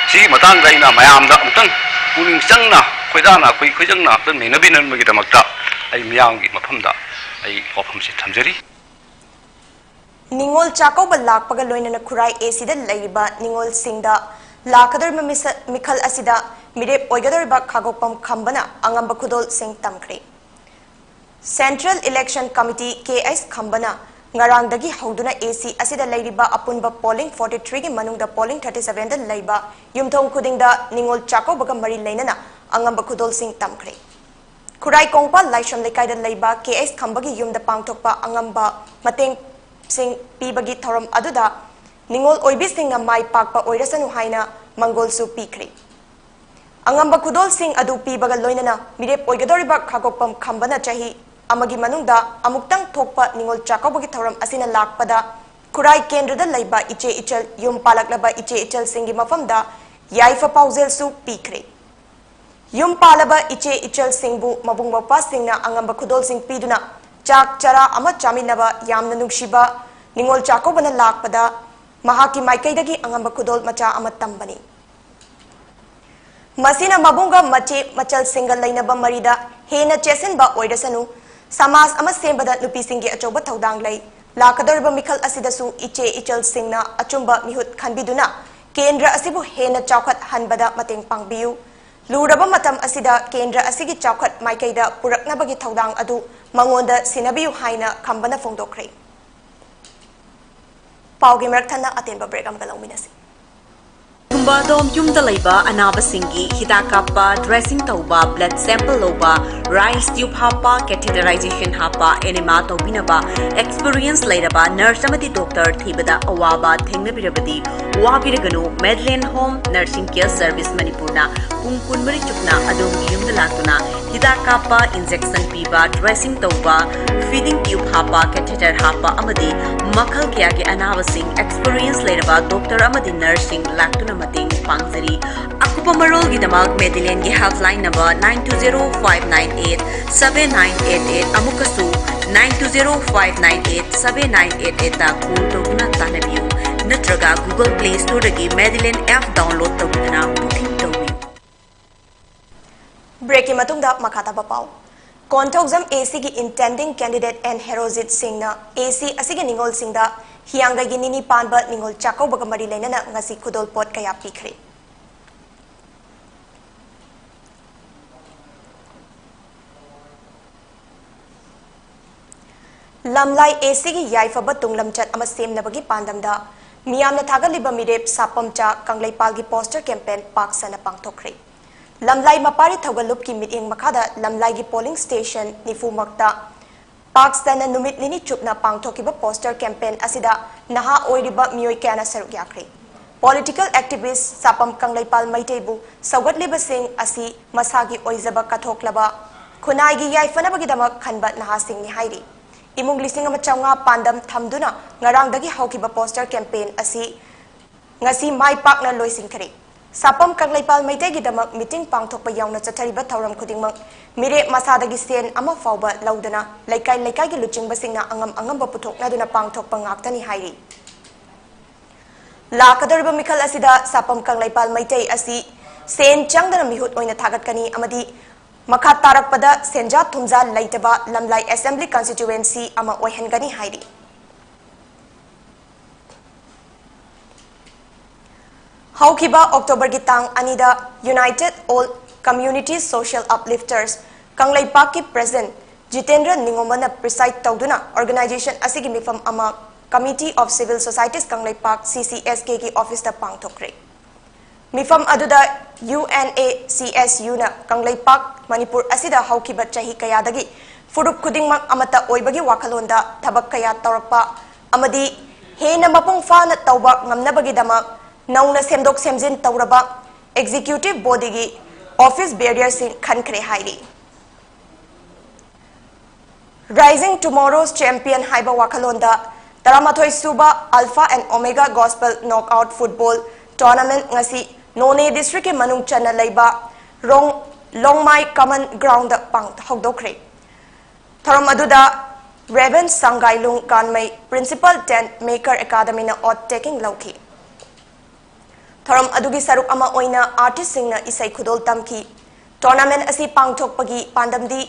ꯁꯤꯒꯤ ꯃꯇꯥꯡꯗ ꯑꯩꯅ ꯃꯌꯥꯝꯗ ꯑꯃꯨꯛꯇꯪ ꯄꯨꯛꯅꯤꯡ ꯆꯪꯅ, ꯈꯣꯏꯗꯥꯅ, ꯑꯩꯈꯣꯏ ꯈꯣꯏꯖꯪꯅ ꯑꯃꯨꯛꯇꯪ ꯅꯩꯅꯕꯤꯅꯅꯕꯒꯤꯗꯃꯛꯇ ꯑꯩ ꯃꯤꯌꯥꯝꯒꯤ ꯃꯐꯝꯗ ꯑꯩ ꯋꯥꯐꯝꯁꯤ ꯊꯝꯖꯔꯤ꯫ ꯅꯤꯉꯣꯜ ꯆꯥꯛꯀꯧꯕ ꯂꯥꯛꯄꯒ ꯂꯣꯏꯅꯅ ꯈꯨꯔꯥꯏ ꯑꯦ ꯁꯤꯗ ꯂꯩꯔꯤꯕ ꯅꯤꯉꯣꯜꯁꯤꯡꯗ ꯂꯥꯛꯀꯗꯧꯔꯤꯕ ꯃꯤꯁ-, ꯃꯤꯈꯜ ꯑꯁꯤꯗ ꯃꯤꯔꯦꯞ ꯑꯣꯏꯒꯗꯧꯔꯤꯕ ꯈꯥꯒꯣꯛꯄꯝ ꯈꯝꯕꯅ ꯑꯉꯝꯕ ꯈꯨꯗꯣꯜꯁꯤꯡ ꯇꯝꯈ꯭ꯔꯦ꯫ Central Election Committee, ꯀꯦ ꯑꯩꯆ ꯈꯝꯕꯅ ꯉꯔꯥꯡꯗꯒꯤ ꯍꯧꯗꯨꯅ ꯑꯦ ꯁꯤ ꯑꯁꯤꯗ ꯂꯩꯔꯤꯕ ꯑꯄꯨꯟꯕ polling forty three ꯒꯤ ꯃꯅꯨꯡꯗ polling thirty seven ꯗ ꯂꯩꯕ ꯌꯨꯝꯊꯣꯡ ꯈꯨꯗꯤꯡꯗ ꯅꯤꯉꯣꯜ ꯆꯥꯛꯀꯧꯕꯒ ꯃꯔꯤ ꯂꯩꯅꯅ ꯑꯉꯝꯕ ꯈꯨꯗꯣꯜꯁꯤꯡ ꯇꯝꯈ꯭ꯔꯦ꯫ ꯈꯨꯔꯥꯏ ꯀꯣꯡꯄꯥꯜ ꯂꯥꯏꯁ꯭ꯔꯝ ꯂꯩꯀꯥꯏꯗ ꯂꯩꯕ ꯀꯦ ꯑꯩꯆ ꯈꯝꯕꯒꯤ ꯌꯨꯝꯗ ꯄꯥꯡꯊꯣꯛꯄ ꯑꯉꯝꯕ ꯃꯇꯦꯡꯁꯤꯡ ꯄꯤꯕꯒꯤ ꯊꯧꯔꯝ ꯑꯗꯨꯗ ꯅꯤꯉꯣꯜ ꯑꯣꯏꯕꯤꯁꯤꯡꯅ ꯃꯥꯏ ꯄꯥꯛꯄ ꯑꯣꯏꯔꯁꯅꯨ ꯍꯥꯏꯅ ꯃꯪꯒꯣꯜꯁꯨ ꯄꯤꯈ꯭ꯔꯦ꯫ ꯑꯉꯝꯕ ꯈꯨꯗꯣꯜꯁꯤꯡ ꯑꯗꯨ ꯄꯤꯕꯒ ꯂꯣꯏꯅꯅ ꯃꯤꯔꯦꯞ ꯑꯣꯏꯒꯗꯧꯔꯤꯕ ꯈꯥꯒꯣꯛꯄꯝ ꯈꯝꯕꯅ ꯆꯍꯤ ꯑꯃꯒꯤ ꯃꯅꯨꯡꯗ ꯑꯃꯨꯛꯇꯪ ꯊꯣꯛꯄ ꯅꯤꯉꯣꯜ ꯆꯥꯛꯀꯧꯕꯒꯤ ꯊꯧꯔꯝ ꯑꯁꯤꯅ ꯂꯥꯛꯄꯗ ꯈꯨꯔꯥꯏ ꯀꯦꯟꯗ꯭ꯔꯗ ꯂꯩꯕ ꯏꯆꯦ ꯏꯆꯜ, ꯌꯨꯝ ꯄꯥꯜꯂꯛꯂꯕ ꯏꯆꯦ ꯏꯆꯜꯁꯤꯡꯒꯤ ꯃꯐꯝꯗ ꯌꯥꯏꯐ ꯄꯥꯎꯖꯦꯜꯁꯨ ꯄꯤꯈ꯭ꯔꯦ꯫ ꯌꯨꯝ ꯄꯥꯜꯂꯕ ꯏꯆꯦ ꯏꯆꯜꯁꯤꯡꯕꯨ ꯃꯕꯨꯡ ꯃꯧꯄ꯭ꯋꯥꯁꯤꯡꯅ ꯑꯉꯝꯕ ꯈꯨꯗꯣꯜꯁꯤꯡ ꯄꯤꯗꯨꯅ ꯆꯥꯛ ꯆꯔꯥ ꯑꯃ ꯆꯥꯃꯤꯟꯅꯕ ꯌꯥꯝꯅ ꯅꯨꯡꯁꯤꯕ ꯅꯤꯉꯣꯜ ꯆꯥꯛꯀꯧꯕꯅ ꯂꯥꯛꯄꯗ ꯃꯍꯥꯛꯀꯤ ꯃꯥꯏꯀꯩꯗꯒꯤ ꯑꯉꯝꯕ ꯈꯨꯗꯣꯜ ꯃꯆꯥ ꯑꯃ ꯇꯝꯕꯅꯤ꯫ ꯃꯁꯤꯅ ꯃꯕꯨꯡꯒ ꯃꯆꯦ ꯃꯆꯜꯁꯤꯡꯒ ꯂꯩꯅꯕ ꯃꯔꯤꯗ ꯍꯦꯟꯅ ꯆꯦꯠꯁꯤꯟꯕ ꯑꯣꯏꯔꯁꯅꯨ, ꯁꯃꯥꯖ ꯑꯃ ꯁꯦꯝꯕꯗ ꯅꯨꯄꯤꯁꯤꯡꯒꯤ ꯑꯆꯧꯕ ꯊꯧꯗꯥꯡ ꯂꯩ꯫ ꯂꯥꯛꯀꯗꯧꯔꯤꯕ ꯃꯤꯈꯜ ꯑꯁꯤꯗꯁꯨ ꯏꯆꯦ ꯏꯆꯜꯁꯤꯡꯅ ꯑꯆꯨꯝꯕ ꯃꯤꯍꯨꯠ ꯈꯟꯕꯤꯗꯨꯅ ꯀꯦꯟꯗ꯭ꯔ ꯑꯁꯤꯕꯨ ꯍꯦꯟꯅ ꯆꯥꯎꯈꯠꯍꯟꯕꯗ ꯃꯇꯦꯡ ꯄꯥꯡꯕꯤꯌꯨ꯫ ꯂꯨꯔꯕ ꯃꯇꯝ ꯑꯁꯤꯗ ꯀꯦꯟꯗ꯭ꯔ ꯑꯁꯤꯒꯤ ꯆꯥꯎꯈꯠ ꯃꯥꯏꯀꯩꯗ ꯄꯨꯔꯛꯅꯕꯒꯤ ꯊꯧꯗꯥꯡ ꯑꯗꯨ ꯃꯉꯣꯟꯗ ꯁꯤꯟꯅꯕꯤꯌꯨ ꯍꯥꯏꯅ ꯈꯝꯕꯅ ꯐꯣꯡꯗꯣꯛꯈ꯭ꯔꯦ꯫ ꯄꯥꯎꯒꯤ ꯃꯔꯛ ꯊꯠꯅ ꯑꯇꯦꯟꯕ break ꯑꯃꯒ ꯂꯧꯃꯤꯟꯅꯁꯤ꯫ ꯀꯨꯝꯕꯥꯗꯣꯝ ꯌꯨꯝꯗ ꯂꯩꯕ ꯑꯅꯥꯕꯁꯤꯡꯒꯤ ꯍꯤꯗꯥꯛ ꯀꯥꯞꯄ, dressing ꯇꯧꯕ, blood sample ꯂꯧꯕ, rice tube ꯍꯥꯞꯄ, catheterization ꯍꯥꯞꯄ, enema ꯇꯧꯕꯤꯅꯕ experience ꯂꯩꯔꯕ nurse ꯑꯃꯗꯤ doctor ꯊꯤꯕꯗ ꯑꯋꯥꯕ ꯊꯦꯡꯅꯕꯤꯔꯕꯗꯤ ꯋꯥꯕꯤꯔꯒꯅꯨ꯫ Madeline Home Nursing Care Service ꯃꯅꯤꯄꯨꯔꯅ ꯄꯨꯡ ꯀꯨꯟꯃꯔꯤ ꯆꯨꯞꯅ ꯑꯗꯣꯝꯒꯤ ꯌꯨꯝꯗ ꯂꯥꯛꯇꯨꯅ ꯍꯤꯗꯥꯛ ꯀꯥꯞꯄ, injection ꯄꯤꯕ, dressing ꯇꯧꯕ, feeding tube ꯍꯥꯞꯄ, catheter ꯍꯥꯞꯄ ꯑꯃꯗꯤ ꯃꯈꯜ ꯀꯌꯥꯒꯤ ꯑꯅꯥꯕꯁꯤꯡ experience ꯂꯩꯔꯕ doctor ꯑꯃꯗꯤ nurseꯁꯤꯡ ꯂꯥꯛꯇꯨꯅ ꯃꯇꯦꯡ ꯄꯥꯡꯖꯔꯤ꯫ ꯑꯀꯨꯞꯄ ꯃꯔꯣꯜꯒꯤꯗꯃꯛ Madelineꯒꯤ helpline number nine two zero five nine eight seven nine eight eight, ꯑꯃꯨꯛꯀꯁꯨ nine two zero five nine eight seven nine eight eight ꯇ call ꯇꯧꯗꯨꯅ ꯇꯥꯟꯅꯕꯤꯌꯨ, ꯅꯠꯇ꯭ꯔꯒ Google Play Storeꯗꯒꯤ Madeline app download ꯇꯧꯗꯨꯅ booking ꯇꯧꯕꯤꯌꯨ꯫ Breakꯀꯤ ꯃꯇꯨꯡꯗ ꯃꯈꯥ ꯇꯥꯕ ꯄꯥꯎ꯫ ꯀꯣꯟꯊꯧꯖꯝ ꯑꯦ ꯁꯤꯒꯤ intending candidate ꯑꯦꯟ ꯍꯦꯔꯣꯖꯤꯠ ꯁꯤꯡꯅ ꯑꯦ ꯁꯤ ꯑꯁꯤꯒꯤ ꯅꯤꯉꯣꯜꯁꯤꯡꯗ ꯍꯤꯌꯥꯡꯒꯩꯒꯤ ꯅꯤꯅꯤ ꯄꯥꯟꯕ ꯅꯤꯉꯣꯜ ꯆꯥꯛꯀꯧꯕꯒ ꯃꯔꯤ ꯂꯩꯅꯅ ꯉꯁꯤ ꯈꯨꯗꯣꯜꯄꯣꯠ ꯀꯌꯥ ꯄꯤꯈ꯭ꯔꯦ꯫ ꯂꯝꯂꯥꯏ ꯑꯦ ꯁꯤꯒꯤ ꯌꯥꯏꯐꯕ ꯇꯨꯡꯂꯝꯆꯠ ꯑꯃ ꯁꯦꯝꯅꯕꯒꯤ ꯄꯥꯟꯗꯝꯗ ꯃꯤꯌꯥꯝꯅ ꯊꯥꯒꯠꯂꯤꯕ ꯃꯤꯔꯦꯞ ꯁꯥꯄꯝꯆꯥ ꯀꯪꯂꯩꯄꯥꯜꯒꯤ poster campaign ꯄꯥꯛ ꯁꯟꯅ ꯄꯥꯡꯊꯣꯛꯈ꯭ꯔꯦ꯫ ꯂꯝꯂꯥꯏ ꯃꯄꯥꯔꯤ ꯊꯧꯒꯜꯂꯨꯞꯀꯤ ꯃꯤꯠꯌꯦꯡ ꯃꯈꯥꯗ ꯂꯝꯂꯥꯏꯒꯤ polling station ꯅꯤꯐꯨ ꯃꯛꯇ ꯄꯥꯛ ꯁꯟꯅ ꯅꯨꯃꯤꯠ ꯅꯤꯅꯤ ꯆꯨꯞꯅ ꯄꯥꯡꯊꯣꯛꯈꯤꯕ poster campaign ꯑꯁꯤꯗ ꯅꯍꯥ ꯑꯣꯏꯔꯤꯕ ꯃꯤꯑꯣꯏ ꯀꯌꯥꯅ ꯁꯔꯨꯛ ꯌꯥꯈ꯭ꯔꯦ꯫ Political activist ꯁꯥꯄꯝ ꯀꯪꯂꯩꯄꯥꯜ ꯃꯩꯇꯩꯕꯨ ꯁꯧꯒꯠꯂꯤꯕꯁꯤꯡ ꯑꯁꯤ ꯃꯁꯥꯒꯤ ꯑꯣꯏꯖꯕ ꯀꯠꯊꯣꯛꯂꯕ ꯈꯨꯟꯅꯥꯏꯒꯤ ꯌꯥꯏꯐꯅꯕꯒꯤꯗꯃꯛ ꯈꯟꯕ ꯅꯍꯥꯁꯤꯡꯅꯤ ꯍꯥꯏꯔꯤ꯫ ꯏꯃꯨꯡ ꯂꯤꯁꯤꯡ ꯑꯃ ꯆꯥꯝꯃꯉꯥ ꯄꯥꯟꯗꯝ ꯊꯝꯗꯨꯅ ꯉꯔꯥꯡꯗꯒꯤ ꯍꯧꯈꯤꯕ poster campaign ꯑꯁꯤ ꯉꯁꯤ ꯃꯥꯏ ꯄꯥꯛꯅ ꯂꯣꯏꯁꯤꯟꯈꯔꯦ꯫ ꯁꯥꯄꯝ ꯀꯪꯂꯩꯄꯥꯜ ꯃꯩꯇꯩꯒꯤꯗꯃꯛ meeting ꯄꯥꯡꯊꯣꯛꯄ ꯌꯥꯎꯅ ꯆꯠꯊꯔꯤꯕ ꯊꯧꯔꯝ ꯈꯨꯗꯤꯡꯃꯛ ꯃꯤꯔꯦꯞ ꯃꯁꯥꯗꯒꯤ ꯁꯦꯟ ꯑꯃ ꯐꯥꯎꯕ ꯂꯧꯗꯅ ꯂꯩꯀꯥꯏ ꯂꯩꯀꯥꯏꯒꯤ ꯂꯨꯆꯤꯡꯕꯁꯤꯡꯅ ꯑꯉꯝ ꯑꯉꯝꯕ ꯄꯨꯊꯣꯛꯅꯗꯨꯅ ꯄꯥꯡꯊꯣꯛꯄ ꯉꯥꯛꯇꯅꯤ ꯍꯥꯏꯔꯤ꯫ ꯂꯥꯛꯀꯗꯧꯔꯤꯕ ꯃꯤꯈꯜ ꯑꯁꯤꯗ ꯁꯥꯄꯝ ꯀꯪꯂꯩꯄꯥꯜ ꯃꯩꯇꯩ ꯑꯁꯤ ꯁꯦꯟ ꯆꯪꯗꯅ ꯃꯤꯍꯨꯠ ꯑꯣꯏꯅ ꯊꯥꯒꯠꯀꯅꯤ ꯑꯃꯗꯤ ꯃꯈꯥ ꯇꯥꯔꯛꯄꯗ ꯁꯦꯟꯖꯥ ꯊꯨꯝꯖꯥ ꯂꯩꯇꯕ ꯂꯝꯂꯥꯏ assembly constituency ꯑꯃ ꯑꯣꯏꯍꯟꯒꯅꯤ ꯍꯥꯏꯔꯤ꯫ ꯍꯧꯈꯤꯕ Octoberꯒꯤ ꯇꯥꯡ ꯑꯅꯤꯗ United All Community Social Uplifters ꯀꯪꯂꯩꯄꯥꯛꯀꯤ president ꯖꯤꯇꯦꯟꯗ꯭ꯔ ꯅꯤꯉꯣꯝꯕꯅ preside ꯇꯧꯗꯨꯅ organization ꯑꯁꯤꯒꯤ ꯃꯤꯐꯝ ꯑꯃ Committee of Civil Societies Kangleipak, C C S K ꯒꯤ officeꯇ ꯄꯥꯡꯊꯣꯛꯈ꯭ꯔꯦ꯫ ꯃꯤꯐꯝ ꯑꯗꯨꯗ UNACSUꯅ ꯀꯪꯂꯩꯄꯥꯛ, ꯃꯅꯤꯄꯨꯔ ꯑꯁꯤꯗ ꯍꯧꯈꯤꯕ ꯆꯍꯤ ꯀꯌꯥꯗꯒꯤ ꯐꯨꯔꯨꯞ ꯈꯨꯗꯤꯡꯃꯛ ꯑꯃꯠꯇ ꯑꯣꯏꯕꯒꯤ ꯋꯥꯈꯜꯂꯣꯟꯗ ꯊꯕꯛ ꯀꯌꯥ ꯇꯧꯔꯛꯄ ꯑꯃꯗꯤ ꯍꯦꯟꯅ ꯃꯄꯨꯡ ꯐꯥꯅ ꯇꯧꯕ ꯉꯝꯅꯕꯒꯤꯗꯃꯛ ꯅꯧꯅ ꯁꯦꯝꯗꯣꯛ ꯁꯦꯝꯖꯤꯟ ꯇꯧꯔꯕ executive bodyꯒꯤ office bearerꯁꯤꯡ ꯈꯟꯈ꯭ꯔꯦ ꯍꯥꯏꯔꯤ꯫ Rising Tomorrow's Champion ꯍꯥꯏꯕ ꯋꯥꯈꯜꯂꯣꯟꯗ ꯇꯔꯥꯃꯥꯊꯣꯏ ꯁꯨꯕ Alpha and Omega Gospel Knockout Football Tournament ꯉꯁꯤ ꯅꯣꯅꯦ districtꯀꯤ ꯃꯅꯨꯡ ꯆꯟꯅ ꯂꯩꯕ ꯔꯣꯡ-, ꯂꯣꯡꯃꯥꯏ common groundꯗ ꯄꯥꯡ-, ꯍꯧꯗꯣꯛꯈ꯭ꯔꯦ꯫ ꯊꯧꯔꯝ ꯑꯗꯨꯗ Reverend ꯁꯪꯒꯥꯏꯂꯨꯡ ꯀꯥꯟꯃꯩ, Principal Tent Maker Academyꯅ oath taking ꯂꯧꯈꯤ꯫ ꯊꯧꯔꯝ ꯑꯗꯨꯒꯤ ꯁꯔꯨꯛ ꯑꯃ ꯑꯣꯏꯅ artistꯁꯤꯡꯅ ꯏꯁꯩ ꯈꯨꯗꯣꯜ ꯇꯝꯈꯤ꯫ Tournament ꯑꯁꯤ ꯄꯥꯡꯊꯣꯛꯄꯒꯤ ꯄꯥꯟꯗꯝꯗꯤ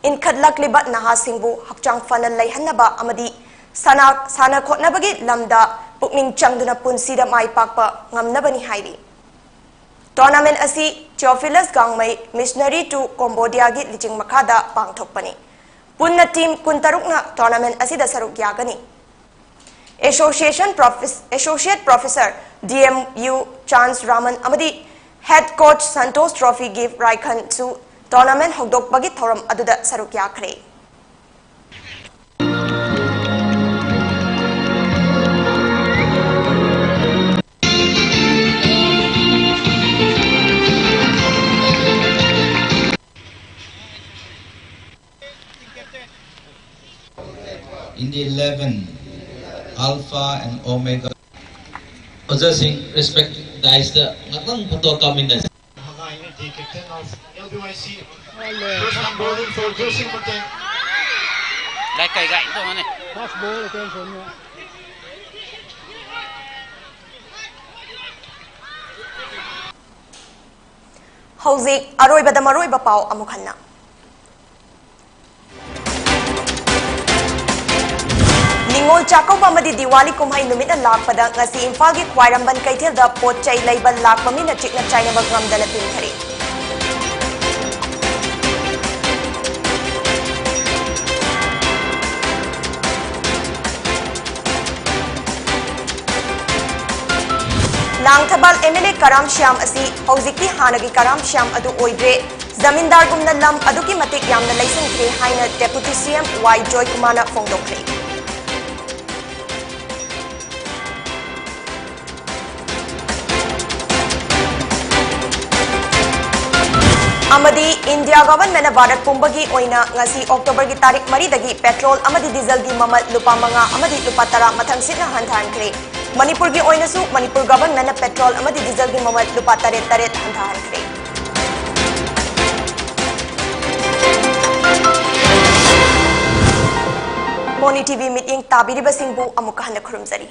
ꯏꯟꯈꯠꯂꯛꯂꯤꯕ ꯅꯍꯥꯁꯤꯡꯕꯨ ꯍꯛꯆꯥꯡ ꯐꯅ ꯂꯩꯍꯟꯅꯕ ꯑꯃꯗꯤ ꯁꯥꯟꯅ, ꯁꯥꯟꯅ ꯈꯣꯠꯅꯕꯒꯤ ꯂꯝꯗ ꯄꯨꯛꯅꯤꯡ ꯆꯪꯗꯨꯅ ꯄꯨꯟꯁꯤꯗ ꯃꯥꯏ ꯄꯥꯛꯄ ꯉꯝꯅꯕꯅꯤ ꯍꯥꯏꯔꯤ꯫ Tournament ꯑꯁꯤ Theophilus Gangmei, Missionary to Cambodiaꯒꯤ ꯂꯤꯆꯤꯡ ꯃꯈꯥꯗ ꯄꯥꯡꯊꯣꯛꯄꯅꯤ꯫ ꯄꯨꯟꯅ team ꯀꯨꯟꯇꯔꯨꯛꯅ tournament ꯑꯁꯤꯗ ꯁꯔꯨꯛ ꯌꯥꯒꯅꯤ꯫ Association Profes-, Associate Professor D M U Chance Raman ꯑꯃꯗꯤ Head Coach Santosh Trophy Gift ꯔꯥꯏꯈꯟꯁꯨ tournament ꯍꯧꯗꯣꯛꯄꯒꯤ ꯊꯧꯔꯝ ꯑꯗꯨꯗ ꯁꯔꯨꯛ ꯌꯥꯈ꯭ꯔꯦ꯫ In the eleven, Alpha and Omega. ꯑꯣꯖꯥꯁꯤꯡ, respect, dais ꯇ ꯉꯥꯛꯇꯪ photo ꯀꯥꯞꯃꯤꯟꯅꯁꯤ꯫ Hagai, the captain of L B Y C. First hand bowling for Joseph Mate. Gai kai gai to mane. Fast ball attention. ꯍꯧꯖꯤꯛ ꯑꯔꯣꯏꯕꯗ ꯃꯔꯨꯑꯣꯏꯕ ꯄꯥꯎ ꯑꯃꯨꯛ ꯍꯟꯅ꯫ ꯅꯤꯉꯣꯜ ꯆꯥꯛꯀꯧꯕ ꯑꯃꯗꯤ ꯗꯤꯋꯥꯂꯤ ꯀꯨꯝꯍꯩ ꯅꯨꯃꯤꯠꯅ ꯂꯥꯛꯄꯗ ꯉꯁꯤ ꯏꯝꯐꯥꯜꯒꯤ ꯈ꯭ꯋꯥꯏꯔꯝꯕꯟ ꯀꯩꯊꯦꯜꯗ ꯄꯣꯠ ꯆꯩ ꯂꯩꯕ ꯂꯥꯛꯄ ꯃꯤꯅ ꯆꯤꯛꯅ ꯆꯥꯏꯅꯕ ꯉꯝꯗꯅ ꯇꯤꯟꯈꯔꯦ꯫ ꯂꯥꯡꯊꯕꯥꯜ M L A ꯀꯔꯥꯝ ꯁ꯭ꯌꯥꯝ ꯑꯁꯤ ꯍꯧꯖꯤꯛꯇꯤ ꯍꯥꯟꯅꯒꯤ ꯀꯔꯥꯝ ꯁ꯭ꯌꯥꯝ ꯑꯗꯨ ꯑꯣꯏꯗ꯭ꯔꯦ, ꯖꯃꯤꯟꯗꯥꯔꯒꯨꯝꯅ ꯂꯝ ꯑꯗꯨꯛꯀꯤ ꯃꯇꯤꯛ ꯌꯥꯝꯅ ꯂꯩꯁꯤꯟꯈ꯭ꯔꯦ ꯍꯥꯏꯅ Deputy C M Y ꯖꯣꯏꯀꯨꯃꯥꯔꯅ ꯐꯣꯡꯗꯣꯛꯈ꯭ꯔꯦ꯫ ꯑꯃꯗꯤ ꯏꯟꯗꯤꯌꯥ ꯒꯚꯔꯟꯃꯦꯟꯠꯅ ꯚꯥꯔꯠ ꯄꯨꯝꯕꯒꯤ ꯑꯣꯏꯅ ꯉꯁꯤ ꯑꯣꯛꯇꯣꯕꯔꯒꯤ ꯇꯥꯔꯤꯛ ꯃꯔꯤꯗꯒꯤ ꯄꯦꯇ꯭ꯔꯣꯜ ꯑꯃꯗꯤ ꯗꯤꯖꯜꯒꯤ ꯃꯃꯜ ꯂꯨꯄꯥ ꯃꯉꯥ ꯑꯃꯗꯤ ꯂꯨꯄꯥ ꯇꯔꯥ ꯃꯊꯪꯁꯤꯠꯅ ꯍꯟꯊꯍꯟꯈ꯭ꯔꯦ꯫ ꯃꯅꯤꯄꯨꯔꯒꯤ ꯑꯣꯏꯅꯁꯨ ꯃꯅꯤꯄꯨꯔ ꯒꯚꯔꯟꯃꯦꯟꯠꯅ ꯄꯦꯇ꯭ꯔꯣꯜ ꯑꯃꯗꯤ ꯗꯤꯖꯜꯒꯤ ꯃꯃꯜ ꯂꯨꯄꯥ ꯇꯔꯦꯠ ꯇꯔꯦꯠ ꯍꯟꯊꯍꯟꯈ꯭ꯔꯦ꯫ ꯃꯣꯅꯤ ꯇꯤꯚꯤ ꯃꯤꯠꯌꯦꯡ ꯇꯥꯕꯤꯔꯤꯕꯁꯤꯡꯕꯨ ꯑꯃꯨꯛꯀ ꯍꯟꯅ ꯈꯨꯔꯨꯝꯖꯔꯤ꯫